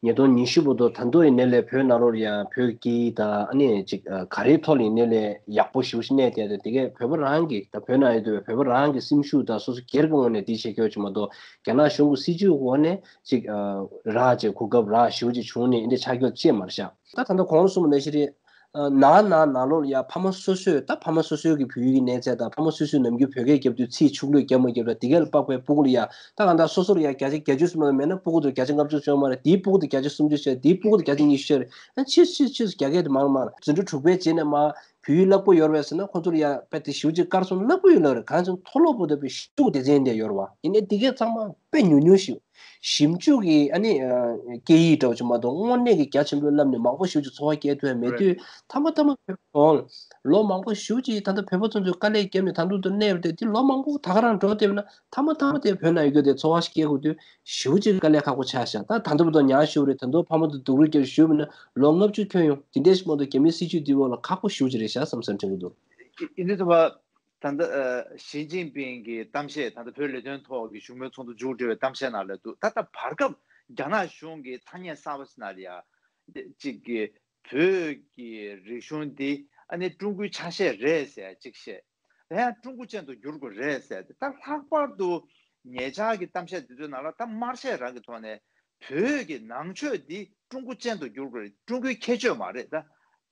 ཉིས་སྟོང་ཉི་ཤུ་བར་དུ་ད་དུང་ཡིན་ནའི་ལས་བོད་ནང་ལོགས་ལ་ཡ་བོད་སྐད་ཡིག་དང་ཨ་ནི་ཅིག་ག་རེའི་ཐོག་ལ་ཡིན་ནའི་ལས་ཡག་པོ་ཞེ་པོ་ཞིག་གནས་བསྡད་དེ་དེ་གས་བོད་པ་རང་གི་ད་བོད་ནང་ཡོད་དུས་བོད་པ་རང་གི་སེམས་ཤུགས་དང་སོ་སོ་སྒེར་གྱི་ངོས་ནས་དེ་བྱེད་རྒྱུ་ཅིག་མ་གཏོགས་རྒྱ་ནག་གཞུང་གི་སྲིད་ཇུས་འོག་ནས་ཅིག་རག་ཅིག་གོ་སྐབས་རག་ཞེ་པོ་ཅིག་བྱུང་ནས་འདི་ཆགས་རྒྱུ་ཅིག་མ་རེད་ཤག་ད་ད་ལྟ་གོང་ལ་གསུངས་པ་ནང་བཞིན་རེད། ནང་ནང་ནང་ལོགས་ལ་ཡ་ཕ་མ་སོ་སོས་ད་ཕ་མ་སོ་སོའི་གི་བོད་ཡིག་གི་གནས་ཚད་དང་ཕ་མ་སོ་སོས་ནམ་རྒྱུན་བོད་སྐད་རྒྱབ་དུས་ཚིག་ཕྱུགས་ལོས་རྒྱབ་མ་རྒྱབ་ལ་དེ་གས་ལ་དཔག་པའི་སྤུ་གུ་ལ་ཡ་ད་གང་ལྟར་སོ་སོ་ལ་ཡ་བརྒྱ་ཆ་བརྒྱད་ཅུ་ཙམ་ལ་མེད་ན་སྤུ་གུ་དེ་བརྒྱ་ཆ་ལྔ་བཅུ་ཙམ་མ་རེད། དེའི་སྤུ་གུ་དེ་བརྒྱ་ཆ་སུམ་ཅུ་བྱས། དེའི་སྤུ་གུ་དེ་བརྒྱ་ཆ་ཉི་ཤུ་བྱས་རེད། ཨ་ཕྱིས་ཕྱིས་ཕྱིས་རྒྱ་སྐད་དེ་མང་མང་རྫུ་འཕྲུལ་དྲུག་པས་བྱས་ནས་མ་བོད་ཡིག་སླ་པོ་ཡོད་རེད་པས་ཟེར་ན་ཁོ་ཚོ་ལ་ཡ་དཔེ་དེ་ཞེ་པོ་ཅིག་དཀར་གསུམ་སླ་པོ་ཡོད་ལ་རེད། གང་ཚོད་མཐོ་སློབ་བར་དུ་དཔེ་ཤུགས་དེ་ཚན་དེ་ཡོད་རེད་བ། ཡིན་ནའི་དེ་གས་ཚང་མ་དཔེ་ཉུང་ཉུང་ཞིག་ཞིབ་འཇུག་གི་ཨ་ནི་སྐད་ཡིག་འདྲ་བོ་ཅིག་མ་གཏོགས་དངོས་གནས་ཀྱི་རྒྱ་ཆེན་པོའི་ལམ་ནས་མང་པོ་ཞེ་པོ་ཅིག་འཚོ་བ་སྐྱེལ་ཐུབ་ཡ་མེད་དུས་ཐ་མ་ཐ་མ་བོད་པ་ལོ་མང་པོ་ཞེ་པོ་ཅིག་ད་ལྟ་བོད་པ་ཚོ་ཚོས་དཀའ་ལས་བརྒྱབ་ནས་ད་དུང་དུ་གནས་པ་དེ་དེ་ལོ་མང་པོ་ད་ག་རང་འགྲོ་བསྡད་པ་ན་ཐ་མ་ཐ་མ་དེ་བོད་ནང་ཡོད་རྒྱུ་དེ་འཚོ་བ་ཞིག་སྐྱེལ་དགོས་དུས་ཞེ་པོ་ཅིག་དཀའ་ལས་ཁག་པོ་ཆགས་ཤག་ད་ད་ལྟ་བར་དུ་ཉག་ཞུ་རེད། ད་དུང་ཕ་མ་ཚོ་སྡུག་རུས་བརྒྱབ་ཞུས་པ་ན་ལོ་ལྔ་བཅུ་ཁྱོན་ཡོང་དེ་འདྲས་ཞིག་མ་གཏོགས་རྒྱ་མིའི་སྲིད་ཇུས་འདིའི་འོག་ལ་ཁག་པོ་ཞེ་པོ་ཅིག་རེད་ཤག་བསམ་བསམ་དྲན་གྱི་འདུག་ཡིན་དུས་ད་ལྟ་ཨ་ཞི་ཅིན་ཕིང་གི་གཏམ་བཤད། ད་ལྟ་བོད་ལས་དོན་ཐོག་གི་བཞུགས་མོལ་ཚོགས་འདུ་མཇུག་སྒྲིལ་བའི་གཏམ་བཤད་ནང་ལ་འདུག་ད་ལྟ་བར་སྐབས་རྒྱ་ནག་གཞུང་གི་ཐ་སྙད་གསར་པ་ཞིག་ནང་ལ་ཡ་གཅིག་གི་བོད་ཀྱི་རིག་གཞུང་འདི་ཨ་ནི་ཀྲུང་གོའི་ཆ་ཤས་རེད་ཟེར་གཅིག་བཤད། ད་ཡང་ཀྲུང་གོ་ཅན་དུ་འགྱུར་དགོས་རེད་ཟེར་ཏེ། ད་ལྷག་པར་དུ་ཉེ་ཆར་གྱི་གཏམ་བཤད་འདི་ཚོའི་ནང་ལ་ད་དམར་ཤད་རང་གི་ཐོག་ནས་བོད་ཀྱི་ནང་ཆོས་འདི་ཀྲུང་གོ་ཅན་དུ་འགྱུར་དགོས་རེད། ཀྲུང་གོའི་ཁྱད་ཆོས་མ་རེད། ད་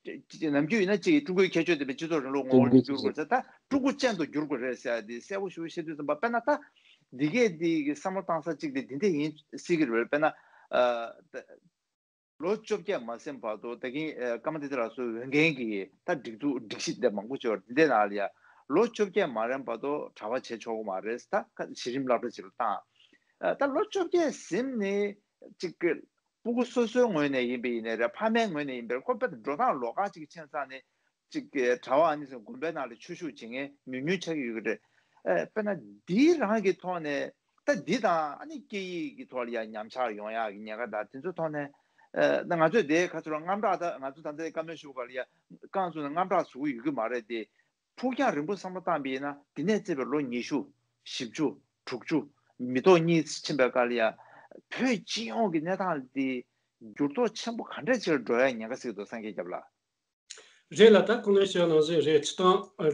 ནམ་རྒྱུན་ཡིན་ན་ཅིག་ཀྲུང་གོའི་ཁྱད་ཆོས་དེ་སྤྱི་ཚོགས་རིང་ལུགས་ངོ་བོ་ལ་འགྱུར་དགོས་ཟེར། ད་ཀྲུང་གོ་ཅན་དུ་འགྱུར་དགོས་རེད་ཟེར་ཡ་འདི་གསལ་པོ་ཞེ་པོ་བཤད་དུས་ཙམ་པ། དཔེར་ན་ད་འདི་གས་འདི་གི་བསམ་བློ་བཏང་ས་གཅིག་དེ་འདི་འདྲ་ཡིན་སྲིད་ཀྱི་རེད། དཔེར་ན་ཨ། ལོ་བཅོ་བརྒྱད་མ་ཟིན་བར་དུ་ད་གིན་ཀརྨ་བདེ་ལྡན་ལགས་སུ་འོས་འགན་གྱི་ད་སྒྲིག་འཛུགས་སྒྲིག་གཞི་དེ་མང་པོ་བྱས་པ་འདི་འདྲའི་ནང་ལ་ཡ་ལོ་བཅོ་བརྒྱད་མ་རན་བར་དུ་གྲྭ་པ་བྱེད་ཆོག་གི་མ་རེད། ད་ཁ་གཞི་རིམ་སློབ་གྲྭ་ཅིག་ལ་བཏང་། ད་ལོ་བཅོ་བརྒྱད་ཟིན་ནས་ཅིག་སྤུ་གུ་སོ་སོའི་ངོས་ནས་ཡིན་པ་ཡིན་ནའི་རེད། ཕ་མའི་ངོས་ནས་ཡིན་པའི་ཁོ་དཔེ་འགྲོ་སྟངས་ལོགས་ཀ་ཅིག་ཕྱིན་ཙང་ནས་ཅིག་གྲྭ་པ་ཨ་ནི་ཚོ་དགོན་པའི་ནང་ལ་ཆོས་ཞུགས་བྱེད་མཁན་ཉུང་ཉུང་ཆགས་ཀྱི་ཡོད་ཀྱི་རེད། དཔེར་ན་འདིའི་རང་གི་ཐོག་ནས་ད་འདི་དང་ཨ་ནི་སྐད་ཡིག་གི་ཐོག་ལ་ཡང་ཉམས་ཆག་ཡོང་ཡག་གི་ཉེན་ཁ་དང་དེ་ཚོའི་ཐོག་ནས་ད་ང་ཚོས་དེ་ག་ཚོད་རང་དངངས་སྐྲག་ད་ང་ཚོ་ད་ལྟའི་བཀའ་མོལ་ཞུ་བ་ལ་ཡ་རྐང་བཙུགས་ནས་དངངས་སྐྲག་བཟོ་གི་ཡོད་ཀྱི་མ་རེད་དེ། ཕུགས་རྒྱང་རིང་པོ་བསམ་བློ་བཏང་པ་ཡིན་ན་འདི་ནས་བརྩིས་པའི་ལོ་ཉི་ཤུ། བཞི་བཅུ། དྲུག་ཅུ། མི་ཐོག་གཉིས་ཕྱིན་པའི་སྐབས་ལ་ཡ། བོད་སྤྱི་ཡོངས་ཀྱི་གནས་སྟངས་འདི་འགྱུར་ལྡོག་ཆེན་པོ་ག་འདྲ་ཅིག་ལ་འགྲོ་ཡ་ཉེན་ཁ་ཟིག་འདུག་སངས་རྒྱས་སྐྱབས་ལགས། རེད་ལ། ད་གོང་ནས་བཤད་ནང་བཞིན་རེད། སྤྱི་བཏང་ཨ།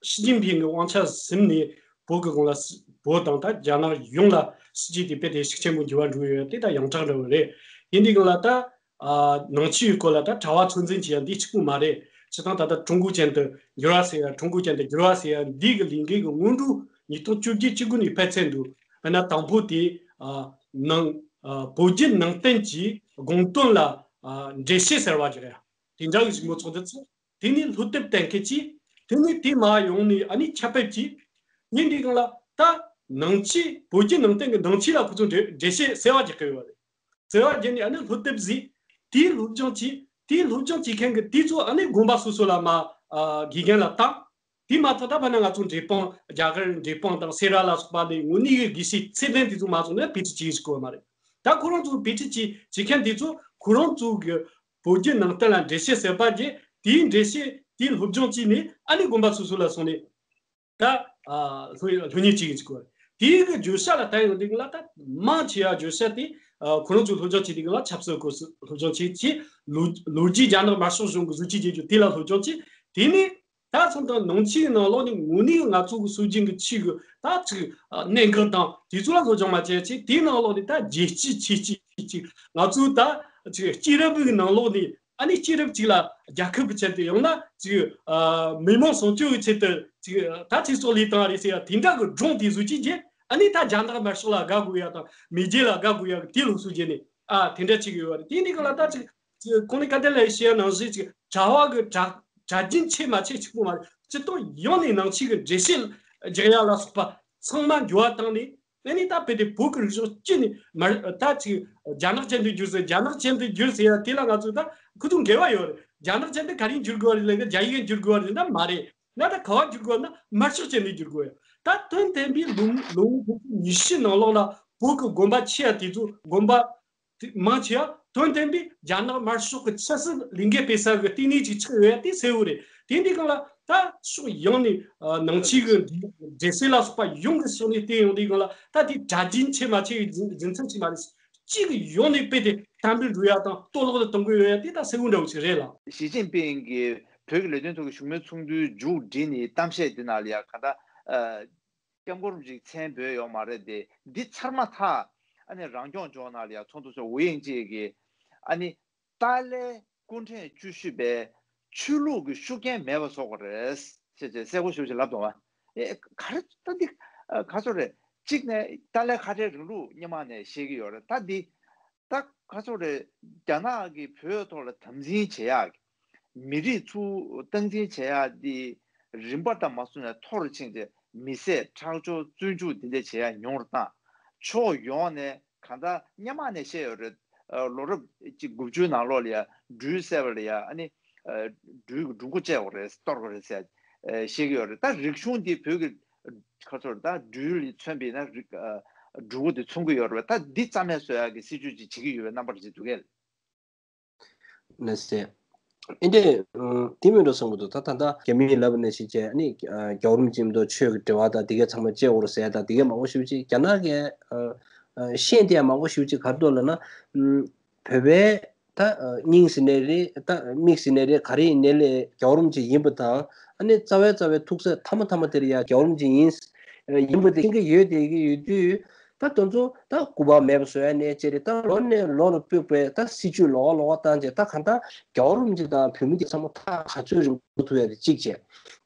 ཞི་ཅིན་ཕིང་གི་དབང་ཆ་ཟིན་ནས་བོད་ཀྱི་གོང་ལ་སྲི་བོད་དང་ད་རྒྱ་ནག་ཡོངས་ལ་སྲིད་ཇུས་དེ་དཔེ་དེ་ཤུགས་ཆེན་པོ་འགྱུར་བ་འགྲོ་ཡོད་དེ་ད་ཡོངས་གྲགས་འདྲ་བོ་རེད། ཡིན་དུས་གང་ལ་ད་ཨ། ནང་ཆོས་ཡི་སྐོར་ལ་ད་གྲྭ་བ་ཚོད་འཛིན་བྱེད་ཡ་འདི་གཅིག་པུ་མ་རེད། སྤྱི་བཏང་ད་ལྟ་ཀྲུང་གོ་ཅན་དུ་འགྱུར་བ་ཟེར་ཡ། ཀྲུང་གོ་ཅན་དུ་འགྱུར་བ་ཟེར་ཡ་འདི་གི་ལས་འགུལ་གྱི་སྔོན་འགྲོ་ཉིས་སྟོང་བཅོ་བརྒྱད་བཅུ་དགུ་ནས་སྤེལ་ཚར་འདུག་དཔེར་ན་དང་པོ་དེ་ཨ། ནང་ཨ། བོད་བརྒྱུད་ནང་བསྟན་གྱི་དགོངས་དོན་ལ་ཨ། འགྲེལ་བཤད་ཟེར་བ་ཅིག་རེད། དེ་འདྲ་གི་གཞུང་ལུགས་ཚོགས་འདུ་ཚོགས། དེ་ནས་སློབ་དེབ་གཏན་འཁེལ་གྱིས། དེ་ནས་དེ་མ་ཡོང་ནས་ཨ་ནི་ཁྱབ་སྤེལ་གྱིས། ཉིན་འདི་གང་ལ་ད་ནང་ཆོས་བོད་བརྒྱུད་ནང་བསྟན་གྱི་ནང་ཆོས་ལ་ཁོ་ཚོ་འགྲེལ་འགྲེལ་བཤད་གསལ་བ་རྒྱག་གི་ཡོད་རེད། གསལ་བ་བརྒྱབ་ནས་ཨ་ནི་སློབ་དེབ་བཟོས། དེའི་སློབ་སྦྱོང་བྱས། དེའི་སློབ་སྦྱོང་བྱེད་མཁན་གྱི་དེ་ཚོ་ཨ་ནི་དགོན་པ་སོ་སོ་ལ་མ་ཨ། དགེ་རྒན་ལ་བཏང་། དེ་མ་ཐག་ད་ཕ་ན་ང་ཚོ་འབྲས་སྤུངས་རྒྱ་གར་འབྲས་སྤུངས་དང་སེ་ར་ལ་སོགས་པ་ནས་དངོས་གནས་ཀྱི་དགེ་བཤེས་ཚད་ལྡན་དེ་ཚོ་མ་སོང་ན་དཔེ་ཁྲིད་བྱེད་ཀྱི་ཡོད་མ་རེད། ད་ཁོ་རང་ཚོ་དཔེ་ཁྲིད་བྱེད་བྱེད་མཁན་དེ་ཚོ་ཁོ་རང་ཚོ་གི་བོད་བརྒྱུད་ནང་བསྟན་ལ་འགྲེལ་བཤད་གསར་པ་བརྒྱབ། དེའི་འགྲེལ་བཤད་དེའི་སློབ་སྦྱོང་བྱས་ནས་ཨ་ནི་དགོན་པ་སོ་སོ་ལ་སོང་ནས་ད་ཨ། སློབ་སློབ་གཉེར་བྱེད་ཀྱི་འཇུག་གི་ཡོད་རེད། དེའི་གི་བརྗོད་བྱ་ལ་ལྟ་ཡོང་དུས་ལ་ད་མང་ཆེ་བ་བརྗོད་བྱ་དེ་ཨ། ཁོ་རང་ཚོའི་སློབ་སྦྱོང་བྱེད་དུས་ལ་ཆབ་སྲིད་སྐོར་སློབ་སྦྱོང་བྱེད་ཀྱི། ལོ་ལོ་རྒྱུས་རྒྱ་ནག་དམར་ཤོག་གཞུང་གི་བཟོ་བཅོས་བྱེད་རྒྱུ་དེ་ལ་སློབ་སྦྱོང་བྱེད། དེ་ནས་ད་མཚམས་དང་ནང་ཆོས་ནང་ལོགས་ནས་དངོས་གནས་ང་ཚོ་གི་སྲོལ་རྒྱུན་གྱི་ཆོས་ཀྱི་ད་ཅིག་གནད་འགག་དང་དེ་ཚོ་ལ་སློབ་སྦྱོང་མ་བྱས་ཚེ། དེའི་ནང་ལོགས་ནས་ད་རྒྱལ་སྤྱིའི་ཆོས་སྤྱི་ཅིག་ང་ཚོའི་ད་ཅིག་སྐྱེས་རབས་ཀྱི་ནང་ལོགས་ནས་ཨ་ནི་སྐྱེས་རབས་ཅིག་ལ་རྒྱལ་ཁབ་ཀྱི་ཆེད་དུ་ཡང་ན་ཅིག་ཨ་མི་མང་སྲུང་སྐྱོབ་ཀྱི་ཆེད་དུ་ཅིག་ད་ཚེ་སྲོག་བློས་བཏང་རེད་ཟེར་ཡ་དེ་འདྲ་གི་སྒྲུང་དེ་བཟོ་བྱས་རྗེས་ཨ་ནི་ད་རྒྱ་ནག་དམར་ཤོག་ལ་དགའ་དགོས་ཡ་དང་མེས་རྒྱལ་ལ་དགའ་དགོས་ཡ་གི་དེ་སློབ་གསོ་བྱས་ནས་ཨ་དེ་འདྲ་བྱེད་ཀྱི་ཡོད་རེད། དེ་འདི་ག་ལ་ད་ཅིག་ཅིག་གོང་ནས་བཀའ་བསྟན་ལ་བཤད་ཡ་ནང་བཞིན་ཅིག་གྲྭ་བ་གི་གྲྭ་གྲྭ་རྒྱུན་ཆེ་མ་ཆེ་གཅིག་པོ་མ་རེད། སྤྱི་ཚོགས་ཡོངས་ནས་ནང་ཆོས་ཀྱི་འགྲེལ་བཤད་རྒྱག་ཡ་ལ་སོགས་པ་ཚང་མ་འགྱུར་བ་བཏང་ནས། ཨ་ནི་ད་དཔེ་དེ་བོད་ཀྱི་རིག་གཞུང་སྤྱི་ནས་མར་ད་ཅིག་རྒྱ་ནག་ཅན་དུ་བསྒྱུར་ཟེར། རྒྱ་ནག་ཅན་དུ་བསྒྱུར་ཟེར་ཡ་དེ་ལ་ང་ཚོས་ད་ཁོ་ཚོ་འགལ་བ་ཡོད་རེད། རྒྱ་ནག་ཅན་དུ་ག་རེ་བསྒྱུར་དགོས་རེད་ལབ་ན་རྒྱ་ཡིག་བསྒྱུར་དགོས་རེད་ན་མ་རེད། ན་ད་ག་བ་བསྒྱུར་དགོས་ན་དམར་ཤོག་ཅན་དུ་བསྒྱུར་དགོས་ཡ། ད་དོན་བདེན་པའི་ལོ་ལོ་ངོ་ཉི་ཤུ་ནང་ལོགས་ལ་བོད་ཀྱི་དགོན་པ་ཆེ་ཡ་དེ་ཚོ་དགོན་པ་དེ་མང་ཆེ་བ་དོན་བདེན་པའི་རྒྱ་ནག་དམར་ཤོག་གི་ཆབ་སྲིད་ལས་འགུལ་སྤེལ་ས་གི་ལྟེ་གནས་ཅིག་ཆགས་ཡོད་ཡ་དེ་གསལ་བོ་རེད། དེ་འདི་གང་ལ་ད་ཕྱོགས་ཡོངས་ནས་ཨ་ནང་ཆོས་ཀྱི་འགྲེལ་བཤད་ལ་སོགས་པ་ཡོངས་ཀྱི་ཕྱོགས་ནས་བལྟས་ཡོང་དུས་གང་ལ་ད་དེ་གྲ་སྒྲིག་ཆེ་མ་ཆེ་གི་རྒྱུ་རྒྱུ་མཚན་ཅིག་མ་རེད། སྤྱི་གི་ཡོངས་ནས་དཔེ་དེ་དམ་པོར་འགྲོ་ཡ་དང་གཏོར་བརླག་ཏུ་གཏོང་གི་ཡོད་ཡ་དེ་ད་གསལ་བོ་འདྲ་བོ་ཞིག་རེད་ལ། ཞི་ཅིན་ཕིང་གིས་བོད་ཀྱི་ལས་དོན་ཐོག་གི་བཞུགས་མོལ་ཚོགས་འདུའི་མཇུག་བསྒྲིལ་ནས་གཏམ་བཤད་འདི་ནང་ལ་ཡ་ག་ད་ཨ། སྐྱབས་མགོན་རིན་པོ་ཆེ་མཚན་འབོད་ཡོད་མ་རེད་དེ། འདི་ཚར་མ་ཐག་ཨ་ནི་རང་སྐྱོང་ལྗོངས་ནང་ལ་ཡང་ཚོགས་འདུ་ཚོགས། ཝུའུ་དབྱིང་ཅེ་གིས་ཨ་ནི་ཏཱ་ལའི་སྐུ་ཕྲེང་བཅུ་བཞི་པས་ཆོས་ལུགས་ཀྱི་ཤུགས་རྐྱེན་མེད་པ་བཟོ་དགོས་རེད་ཟེར་བྱས་གསལ་པོ་ཞེ་པོ་ཅིག་ལབ་འདུག་བ། ཨེ་ག་རེ་ད་འདི་ག་ཚོད་རེད། གཅིག་ནས་ཏཱ་ལའི་ཁ་བྲལ་རིང་ལུགས་སྔོན་མ་ནས་བཤད་ཀྱི་ཡོད་རེད། ད་འདི་ད་ག་ཚོད་རེད། རྒྱ་ནག་གིས་བོད་ཐོག་ལ་དམ་འཛིན་བྱེད་ཡག་མི་རིགས་ཚུར་སྟངས་འཛིན་བྱེད་ཡ་འདི་རིམ་པ་ལྟར་མ་སོང་ནས་མཐོ་རུ་ཕྱིན་ཏེ་མི་བསད་ཁྲག་སྦྱོར་བཙོན་འཇུག་འདི་འདྲ་བྱེད་ཡ་ཉུང་རུ་བཏང་། ཕྱོགས་ཡོངས་ནས་གང་ལྟར་སྔོན་མ་ནས་བཤད་ཡོད་རེད། ཨ་ལོ་རབས་གཅིག་དགུ་བཅུའི་ནང་ལོགས་ལ་ཡ་སྦྲུལ་བསད་པ་ལ་ཡ་ཨ་ནི་ཨ་སྦྲུལ་གྱི་སྦྲུལ་མགོ་བཅད་དགོས་རེད། གཏོར་དགོས་རེད་ཟེར་ཨ་བཤད་ཀྱི་ཡོད་རེད། ད་རིག་གཞུང་འདི་བོད་ཀྱི་ཁ་ཚོར་ད་སྦྲུལ་ལ་མཚོན་པ་ཡིན་ན་རིག་ཨ་སྦྲུལ་མགོ་འདི་མཚོན་གྱི་ཡོད་རེད་པ། ད་འདི་རྩ་མེད་བཟོ་ཡ་གི་སྲིད་ཇུས་ཅིག་བྱེད་ཀྱི་ཡོད་པའི་རྣམ་པ་ཅིག་འདུག་གས། ནས་ཟེར། ཨེ་འདྲས་དེ་མིན་འགྲོ་བསམ་གྱི་འདུག་ད་ད་ལྟ་རྒྱ་མིས་ལབ་ནས་ཞིག་བྱས་ནི་རྒྱལ་བ་རིན་པོ་ཆེ་མདོ་ཆོས་ཀྱི་འབྲེལ་བ་དང་དེ་གའི་ཚང་མ་བཅད་འོར་ཟེར་དང་དེ་གའི་མང་པོ་ཞིག་ཅིག་རྒྱ་ནག་གི་ཤེས་དེ་མང་པོ་ཞིག་ཅིག་ག་རེ་འདུག་ལབ་ན། བོད་པའི་ད་སྙིང་ཟེར་ནའི་རེད། ད་མིག་ཟེར་ནའི་རེད། ག་རེ་ཡིན་ནའི་ལས་རྒྱལ་བ་རིན་པོ་ཆེ་ཡིན་པ་དང་ཨ་ནི་རྩ་བའི་རྩ་བའི་ཐུག་ས་མཐའ་མ་མཐའ་མ་དེར་ཡ་རྒྱལ་བ་རིན་པོ་ཆེ་ཡིན་ཡིན་པ་དེ་ཤེས་ཀྱི་ཡོད་དེ་གི་ཡོད་དུས། ད་དེ་ཚོ་ད་སྐུ་པར་མེད་པ་བཟོ་ཡ་ནས་བཅས་རེད། ད་ལོ་ནས་ལོ་ལ་སྤོས་པའི་ད་སྲིད་ཇུས་ལོགས་ཀ་ལོགས་ཀ་བཏང་རྗེས་ད་གང་ལྟར་རྒྱལ་བ་རིན་པོ་ཆེ་དང་བོད་མི་དེ་ཚང་མ་ཐག་ག་ཚོད་རིང་པོ་ཐུག་ཡ་དེ་གཅིག་བྱས།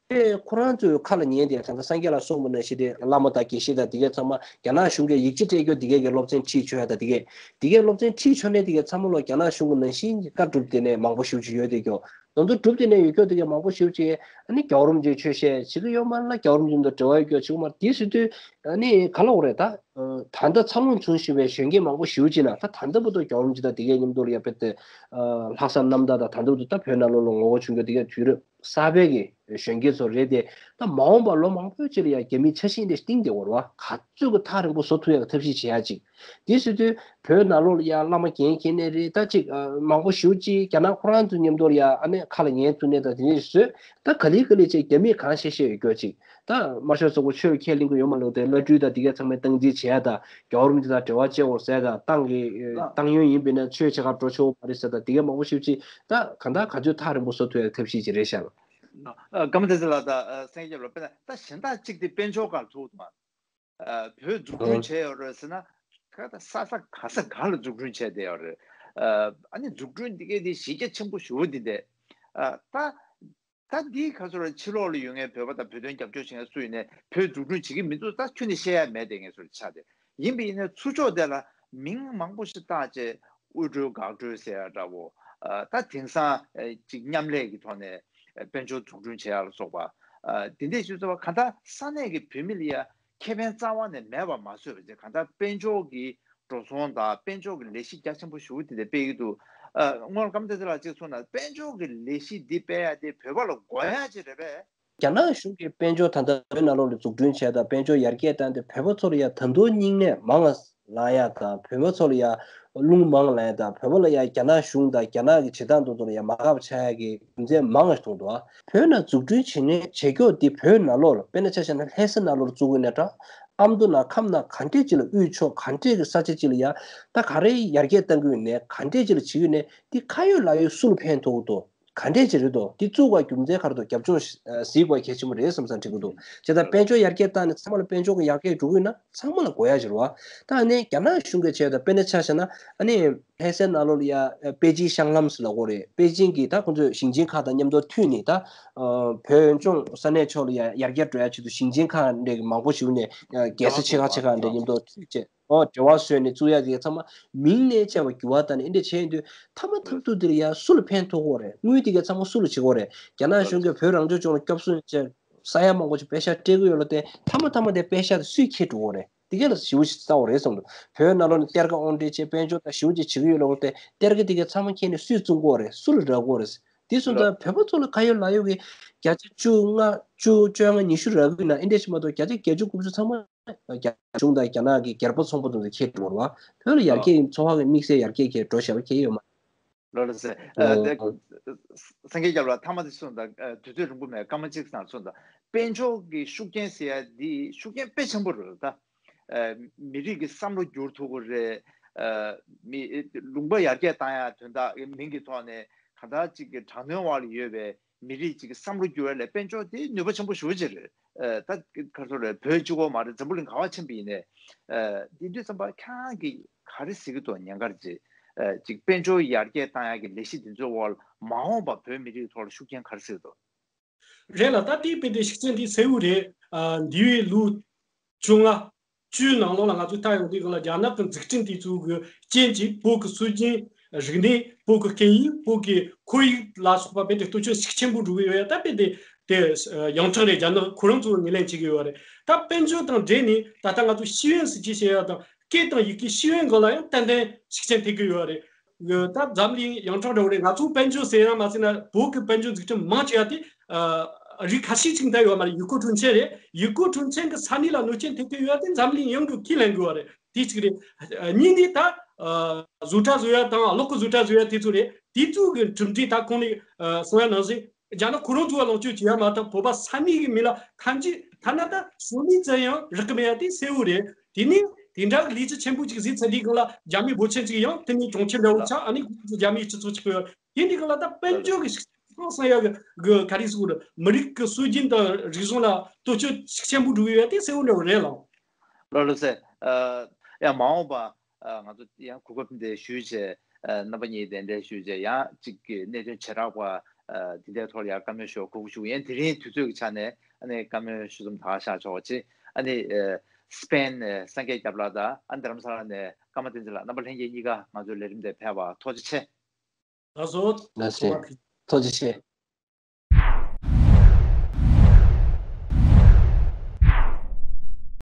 པས་ཁོ་རང་ཚོའི་ཁ་ལ་ཉན་དེ་ད་ལྟ་སངས་རྒྱས་ལ་གསུངས་པ་ནང་བཞིན་དེ་བླ་མ་དང་དགེ་བཤེས་དང་དེ་གའི་ཚང་མ་རྒྱ་ནག་གཞུང་གིས་ཡིག་ཆ་སྤྲད་རྒྱུ་དེ་གའི་གི་སློབ་ཚན་ཁྲིད་ཆོག་ཡ་དང་དེ་གའི་དེ་གའི་སློབ་ཚན་ཁྲིད་ཆོག་ནས་དེ་གའི་ཚང་མ་ལོ་རྒྱ་ནག་གཞུང་གི་ནང་བཞིན་བཀའ་སྒྲུབ་དེ་ནས་མང་པོ་ཞེ་པོ་ཅིག་ཡོད་དེ་གྱོ། དོན་དུ་སྒྲུབ་དེ་ནས་ཡོད་གྱོ་དེ་གའི་མང་པོ་ཞེ་པོ་ཅིག་ཨ་ནི་རྒྱལ་བ་རིན་པོ་ཆེ་ཆོས་བཤད་བྱེད་ཀྱི་ཡོད་མ་ལ་རྒྱལ་བ་རིན་པོ་ཆེ་དང་འབྲེལ་བ་ཡོད་གྱོ་ཅིག་མ་དེ་ཟེར་དུས་ཨ་ནི་ག་ལ་འོ་རེད་ད། ད་ལྟ་འཚར་ལོངས་བྱུང་བཞིན་པའི་གཞོན་སྐྱེས་མང་པོ་ཞེ་པོ་ཅིག་ན་ད་ད་ལྟ་བར་དུ་རྒྱལ་བ་རིན་པོ་ཆེ་དང་དེ་གའི་མཉམ་དུ་ལ་ཡ་དཔེ་དེ་ལྷག་བསམ་རྣམ་དག་དང་ད་ལྟ་བར་དུ་ད་བོད་ནང་ལོགས་ལ་ངོ་རྒོལ་བྱུང་གྱོ་དེ་གའི་དུས་རབས། གསར་པའི་གི་གཞོན་སྐྱེས་ཚོ་རེད་དེ། ད་མ་འོངས་པར་ལོ་མང་པོའི་རྗེས་ལ་ཡང་རྒྱ་མིའི་ཆ་ཤས་འདི་བཏིང་བསྡད་ཡོད་རེད་བ། ག་ཚོད་ཀྱི་ཐག་རིང་པོ་བཟོ་ཐུབ་ཡག་གི་ཐབས་ཤེས་བྱེད་ཡག་ཅིག་དེ་ཟེར་དུས་བོད་ནང་ལོགས་ལ་ཡང་བླ་མ་རྒན་རྒན་ནས་རེད་ད་ཅིག་མང་པོ་ཞེ་པོ་ཅིག་རྒྱ་ནག་ཁོ་རང་ཚོའི་མཉམ་དུ་ལ་ཡང་ཨ་ནི་ཁ་ལ་ཉན་ཐུབ་ནས་ད་དེ་འདྲས་བཟོས་ད་ག་ལེ་ག་ལེ་ཅིག་རྒྱ་མིས་གང་བཤད་བཤད་ཡོད་སྐྱོ་ཅིག་ད་དམར་ཤོག་ཚོགས་པ་ཆོས་ཁས་ལེན་གི་ཡོད་མ་ལོག་དེ་བླ་སྤྲུལ་དང་དེ་ག་ཚང་མས་སྟངས་འཛིན་བྱེད་ཡག་ད་རྒྱལ་བ་རིན་པོ་ཆེ་དང་འབྲེལ་བ་བཅད་འོར་ཟེར་ད་ཏང་གི་ཏང་ཡོན་ཡིན་པས་ན་ཆོས་བྱེད་གར་འགྲོ་ཆོག་མ་རེད་ཟེར་ད་དེ་ག་མང་པོ་ཞེ་པོ་ཅིག་ད་གང་ལྟར་ག་ཚོད་ཐག་རིང་པོ་བཟོ་ཐུབ་ཡག་ཐབས་ཤེས་ཅིག་རེད་ཤག་ཨ། སྐར་མ་བདེ་ཚེ་ལགས་དང་སངས་རྒྱས་ལགས་དཔེར་ན་ད་གཞན་དག་གཅིག་དེ་དཔལ་འབྱོར་སྒང་ལ་ཐུག་འདུག་ཨ། བོད་འཛུགས་སྐྲུན་བྱས་ཡོད་རེད་ཟེར་ན་ད་ས་ས་ག་ས་ག་ལ་འཛུགས་སྐྲུན་བྱས་བསྡད་ཡོད་རེད། ཨ་ནི་འཛུགས་སྐྲུན་འདི་གས་དེ་གཞི་རྒྱ་ཆེན་པོ་ཞེ་པོ་འདི་འདས། ད་ད་འདི་ག་ཚོད་རེད། ཕྱི་ལོགས་ལ་ཡོད་མཁན་བོད་པ་དང་བོད་དོན་རྒྱབ་སྐྱོར་བྱེད་མཁན་སུ་ཡིན་ནའི་བོད་འཛུགས་སྐྲུན་བྱེད་ཀྱི་མི་འདུག་ད་ཁྱོན་ནས་བཤད་ཡ་མེད་བསྡད་མཁན་ཚོ་ཆགས་བསྡད། ཡིན་པ་ཡིན་ནའི་ཚུར་ཕྱོགས་དེ་ལ་མིང་མང་པོ་ཞིག་བཏགས་བྱས་དབུལ་སྒྲོལ་འགག་སྒྲོལ་ཟེར་ཡ་འདྲ་བོ། ད་དེང་སང་ཅིག་མཉམ་ལས་ཀྱི་ཐོག་ནས་དཔལ་འབྱོར་འཛུགས་སྐྲུན་བྱེད་ཡ་ལ་སོགས་པ། དེ་འདྲས་ཞུ་ཚོ་བ་གང་ལྟར་ས་གནས་ཀྱི་བོད་མི་ལ་ཡ་ཁེ་ཕན་རྩ་བ་ནས་མེད་པ་མ་བཟོས་པ་བྱས་གང་ལྟར་དཔལ་འབྱོར་གྱི་འགྲོ་སོང་དང་དཔལ་འབྱོར་གྱི་ལས་གཞི་རྒྱ་ཆེན་པོ་ཞེ་པོ་དེ་འདྲ་སྤེལ་གྱི་འདུག་སྔོན་སྐར་མ་བདེ་ཚེ་ལགས་གཅིག་གསུངས་ན་དཔལ་འབྱོར་གྱི་ལས་གཞི་འདི་སྤེལ་ཡ་དེ་བོད་པ་ལ་དགོས་ཡ་ཅིག་རེད་པས། རྒྱ་ནག་གཞུང་གིས་དཔལ་འབྱོར་ད་ལྟ་བོད་ནང་ལོགས་ལ་འཛུགས་སྐྲུན་བྱས་དང་དཔལ་འབྱོར་ཡར་རྒྱས་བཏང་སྟེ་བོད་པ་ཚོ་ལ་ཡང་ད་དུང་སྙིང་ནད་མང་ང་ལངས་ཡ་དང་བོད་པ་ཚོ་ལ་ཡང་རླུང་མང་ང་ལངས་ཡ་དང་བོད་པ་ལ་ཡང་རྒྱ་ནག་གཞུང་དང་རྒྱ་ནག་གི་བྱེད་སྟངས་དེ་ཚོ་ལ་ཡང་མ་དགའ་བ་ཆགས་ཡ་གི་རྒྱུ་མཚན་མང་ང་ཞིག་མཐོང་འདུག་བོད་ནང་འཛུགས་སྐྲུན་བྱེད་ནས་བྱེད་ཀྱོག་འདི་བོད་ནང་ལོགས་ལ་དཔེར་ན་ཆ་བཞག་ན་ལྷ་ས་ནང་ལོགས་ལ་བཙུགས་ཀྱི་ཡོད་ན་འདྲ། ཨ་མདོ་ནང་ཁམས་ནང་ག་འདྲས་ཅིག་ལ་དབུས་ཕྱོགས་ག་འདྲས་ཀྱི་ས་ཆ་ཅིག་ལ་ཡང་ད་ག་རེ་ཡར་རྒྱས་གཏང་གི་ཡོད་ནས་ག་འདྲས་ཅིག་ལ་བྱེད་ཀྱི་ཡོད་ནས་འདི་ཁ་ཡོད་ལག་ཡོད་སུ་ལ་ཕན་ཐོགས་ཀྱི་འདུག་ག་འདྲས་ཅིག་རེད་དོ། འདི་བཙུགས་པའི་རྒྱུ་མཚན་ག་རེ་དོ། རྒྱབ་ལྗོངས་གཟིགས་དགོས་གལ་ཆེན་པོ་རེད་བསམ་བསམ་དྲན་གྱི་འདུག་བྱས་ཙང་དཔལ་འབྱོར་ཡར་རྒྱས་བཏང་ནས་ཚང་མ་ལ་དཔལ་འབྱོར་གྱི་ཡར་རྒྱས་འགྲོ་གི་ཡོད་ན་ཚང་མ་ལ་དགོས་ཡ་ཅིག་རེད་བ། ད་ཨ་ནི་རྒྱ་ནག་གཞུང་གིས་བྱས་ད་དཔེར་ན་ཆ་བཞག་ན་ཨ་ནི་ལྷ་སའི་ནང་ལོགས་ལ་ཡ་པེ་ཅིན་ཤང་ལམ་ཟེར་ལབ་ཀྱི་ཡོད་རེད། པེ་ཅིན་གྱི་ད་ཁོང་ཚོས་ཞིང་ཆེན་ཁག་དང་མཉམ་དུ་མཐུད་ནས་ད་བོད་ལྗོངས་ས་གནས་ཕྱོགས་ལ་ཡ་ཡར་རྒྱས་འགྲོ་ཡ་ཆེད་དུ་ཞིང་ཆེན་ཁག་འདྲ་གི་མང་པོ་ཞིག་ནས་རྒྱལ་ས་ཆེ་ཁག་ཆེ་ཁག་འདྲ་མཉམ་དུ་མཐུད་བྱས། ཨོ་འབྲེལ་བ་བཟོས་ནས་བཙུགས་ཡ་དེ་ཚང་མ་མིང་ནས་བཅས་པ་འགྱུར་བ་བཏང་ནས་འདི་འདྲ་བྱས་ཡོང་དུས་མཐའ་མ་མཐར་ཐུག་འདི་ལ་ཡ་སུ་ལ་ཕན་ཐོགས་ཀྱི་ཡོད་རེད། དངུལ་དེ་ག་ཚང་མ་སུ་ལ་བྱེད་ཀྱི་ཡོད་རེད། རྒྱ་ནག་གཞུང་གིས་བོད་རང་སྐྱོང་ལྗོངས་ལ་སྐྱོབ་གསོ་བྱས་ས་ཡ་མང་པོ་ཅིག་པེ་ཤག་སྤྲད་ཀྱི་ཡོད་ལ་བརྟེན་མཐའ་མ་མཐའ་མ་དེ་པེ་ཤག་དེ་སུས་འཁྱེར་འགྲོ་གི་ཡོད་རེད། དེ་ག་ལ་ཞེ་པོ་ཞིག་རྩ་བ་རེད་བསམ་འདུག་བོད་ནང་ལོགས་ནས་གཏེར་ཁ་དབོར་འདྲེན་བྱས་དཔལ་འབྱོར་དང་ཞེ་པོ་ཅིག་བྱེད་ཀྱི་ཡོད་ལ་བརྟེན་གཏེར་ཁ་དེ་ག་ཚང་མ་འཁྱེར་ནས་སུས་བཙོང་གི་ཡོད་རེད། སུ་ལ་རག་གི་ཡོད་རེད། དེ་སོང་ཙང་བོད་པ་ཚོ་ལ་ཁ་ཡོད་ལག་ཡོད་ཀྱི་བརྒྱ་ཆ་བཅུ་ལྔ་བཅུ་བཅོ་ལྔ་ཉི་ཤུ་རག་གི་ཡོད་ན་ཨེ་འདྲས་ཞིག་མ་གཏོགས་བརྒྱ་ཆ་བརྒྱད་ཅུ་དགུ་བཅུ་ཚང་མ་རྒྱ་གཞུང་དང་རྒྱ་ནག་གི་སྒེར་པ་ཚོང་པ་དེ་ཚོ་ཁྱེར་འགྲོ་བ་རེད་བ། བོད་ལ་ཡར་རྒྱས་ཡིན་འཚོ་བ་གི་དམིགས་བསལ་ཡར་རྒྱས་ཁྱེར་འགྲོ་བཞག་པ་ཁྱེར་ཡོད་མ་རེད། ལགས་ལགས་སེ། ཨ། ཨ། དེ་སངས་རྒྱས་རྒྱལ་བ་ལགས་ཐ་མ་དེ་གསུངས་དང་། ཨ། དུས་ཚོད་རིང་པོ་མེད། སྐར་མ་གཅིག་ཙམ་གསུངས་དང་། དཔལ་འབྱོར་གྱི་ཤུགས་རྐྱེན་ཟེར་ཡ་འདི་ཤུགས་རྐྱེན་དཔེ་ཆེན་པོ་རེད་ད། ཨ། མི་རིགས་ཀྱི་བསམ་བློ་བསྒྱུར་ཐུབ་ཀྱི་རེད། ཨ། མི་ལུང་པ་ཡར་རྒྱས་བཏང་ཡ་དོན་དག་མིང་གི་ཐོག་ནས་གང་ལྟར་ཅིག་གི་དྲག་གནོན་འོག་ལ་ཡོད་པའི་མི་རིགས་ཅིག་གི་བསམ་བློ་བསྒྱུར་བ་ལ་དཔལ་འབྱོར་དེ་ནུས་པ་ཆེན་པོ་ཞེ་པོ་ཅིག་རེད། ཨ། ད་ག་རེ་ཟེར་རེད། བོད་གཅིག་པོ་མ་རེད། འཛམ་བུ་གླིང་ག་བ་ཕྱིན་པ་ཡིན་ནའི། ཨ། དེ་དུས་ཙམ་པ་ཁྱེད་རང་གིས་ག་རེ་གཟིགས་ཀྱི་འདུག་ཉེན་ཁ་ཅིག་ཨ། ཅིག་དཔལ་འབྱོར་ཡར་རྒྱས་བཏང་ཡག་གི་ལས་གཞི་འདི་ཚོའི་འོག་ལ་མ་འོངས་པ་བོད་མི་རིགས་ཐོག་ལ་ཤུགས་རྐྱེན་ག་རེ་གཟིགས་ཀྱི་འདུག་རེད་ལགས། ད་ལྟའི་དཔེ་དེ་ཤུགས་རྐྱེན་དེ་གསལ་བོ་རེད། ཨ། འདས་པའི་ལོ་བཅོ་ལྔ་བཅུའི་ནང་ལོགས་ལ་ང་ཚོས་ལྟ་ཡོང་དུས་སྒང་ལ་རྒྱ་ནག་གི་འཛུགས་སྐྲུན་དེ་ཚོ་གི་རྐྱེན་གྱིས་བོད་ཀྱི་སྲོལ་རྒྱུན་རིག་གནས། བོད་ཀྱི་སྐད་ཡིག་བོད་ཀྱི་ཁོར་ཡུག་ལ་སོགས་པ་རྦད་དེ་བསྟོད་ཚིག་ཤུགས་ཆེན་པོ་འགྲོ་གི་ཡོད་ཡ། ད་རྦད་དེ་དེ་ཡོངས་གྲགས་རེད། རྒྱ་ནག་ཁོ་རང་ཚོ་ངོས་ལེན་བྱེད་ཀྱི་ཡོད་རེད། ད་དཔལ་འབྱོར་དང་འབྲེལ་ནས་ད་ལྟ་ང་ཚོ་ཤེས་ཡོན་ཟེར་གྱི་བཤད་ཡ་དང་སྐད་དང་ཡི་གེ་ཤེས་ཡོན་སྒང་ལ་ཡང་ཏན་ཏན་ཤུགས་རྐྱེན་ཐེབས་ཀྱི་ཡོད་རེད། ད་འཛམ་གླིང་ཡོངས་གྲགས་འདྲ་བོ་རེད། ང་ཚོ་དཔལ་འབྱོར་ཟེར་ཡང་མ་ཟེར་ན་བོད་ཀྱི་དཔལ་འབྱོར་འཛུགས་སྐྲུན་མང་ཆེ་བ་དེ། ཨ། རིགས་ཁ་ཤས་ཅིག་འདྲ་ཡོད་མ་རེད། ཡུལ་སྐོར་སྤྲོ་འཆམ་རེད། ཡུལ་སྐོར་སྤྲོ་འཆམ་གྱི་ས་གནས་ལ་གནོད་སྐྱོན་ཐེབས་ཀྱི་ཡོད་དེ་འཛམ་གླིང་ཡོངས་ཀྱིས་ཁས་ལེན་དགོས་པ་རེད། དེ་གཅིག་རེད། ཨ། གཉིས་ནི་ད། ཨ། བཟོ་གྲྭ་བཟོ་ཡ་དང་གློག་གི་བཟོ་གྲྭ་བཟོ་ཡ་དེ་ཚོ་རེད། དེ་ཚོ་གི་གྲུབ་འབྲས་ད་གོང་ནས། ཨ། གསུངས་ཡ་ནང་བཞིན་རྒྱ་ནག་ཁོ་རང་ཚོ་ལ་ལོངས་སྤྱོད་བྱེད་ཡ་མ་གཏོགས་བོད་པ་ས་གནས་ཀྱི་མི་ལ་ཐམས་ཅད་ཐ་ན་ད་ཟོག་མི་ཙམ་ཡང་རག་གི་མེད་ཡ་དེ་གསལ་བོ་རེད། དེ་ནས་དེ་འདྲ་གི་ལས་གཞི་ཆེན་པོ་ཅིག་བཟོས་ཚར་དུས་སྒང་ལ་རྒྱ་མི་འབོར་ཆེན་ཅིག་ཡང་དེ་ནས་གྲོང་ཁྱེར་འདྲ་བོ་ཆགས། ཨ་ནི་ཁོ་ཚོ་རྒྱ་མིའི་སྤྱི་ཚོགས་ཆགས་ཀྱི་ཡོད། དེ་འདི་སྒང་ལ་ད་དཔལ་འབྱོར་གྱི་ཤུགས་རྐྱེན་ཟེར་ཡ་གི་ག་རེ་ཟེར་དགོས་རེད། མི་རིགས་ཀྱི་སྲོལ་རྒྱུན་དང་རིག་གཞུང་ལ་བསྟོད་ཚིག་ཤུགས་ཆེན་པོ་འགྲོ་གི་ཡོད་དེ་གསལ་བོ་འདྲ་བོ་རེད་ལགས། ལགས་ལགས་སེ། ཨ། ཡང་མ་འོངས་པ། ཨ། ང་ཚོ་ཡང་གོ་སྐབས་འདི་ཞུས་བྱས། ཨ། རྣམ་པ་གཉིས་གདན་འདྲེན་ཞུས་བྱས་ཡང་གཅིག་གི་གནད་དོན་བྱེ་བྲག་པ་ ཨ་འདི་འདྲའི་ཐོག་ལ་ཡར་བཀའ་མོལ་ཞུ་དགོས་ཞུ་ཡིན། དེ་རིང་དུས་ཚོད་ཀྱི་ཆ་ནས་ཨ་ནི་བཀའ་མོལ་ཞུ་མཚམས་ད་ག་བཞག་ཆོག་པ་ཅིག་ཨ་ནི་ཨ་སི་པེན་ཨ་སངས་རྒྱས་སྐྱབས་ལགས་དང་ཨ་ནི་རྡ་རམ་ས་ལ་ནས་ཀརྨ་བསྟན་འཛིན་ལགས། རྣམ་པ་ལྷན་རྒྱས་གཉིས་ཀ་ང་ཚོའི་ལས་རིམ་དེ་ཕེབས་པར་ཐུགས་རྗེ་ཆེ། ལགས་སོ། ལགས་སོ། ཐུགས་རྗེ་ཆེ།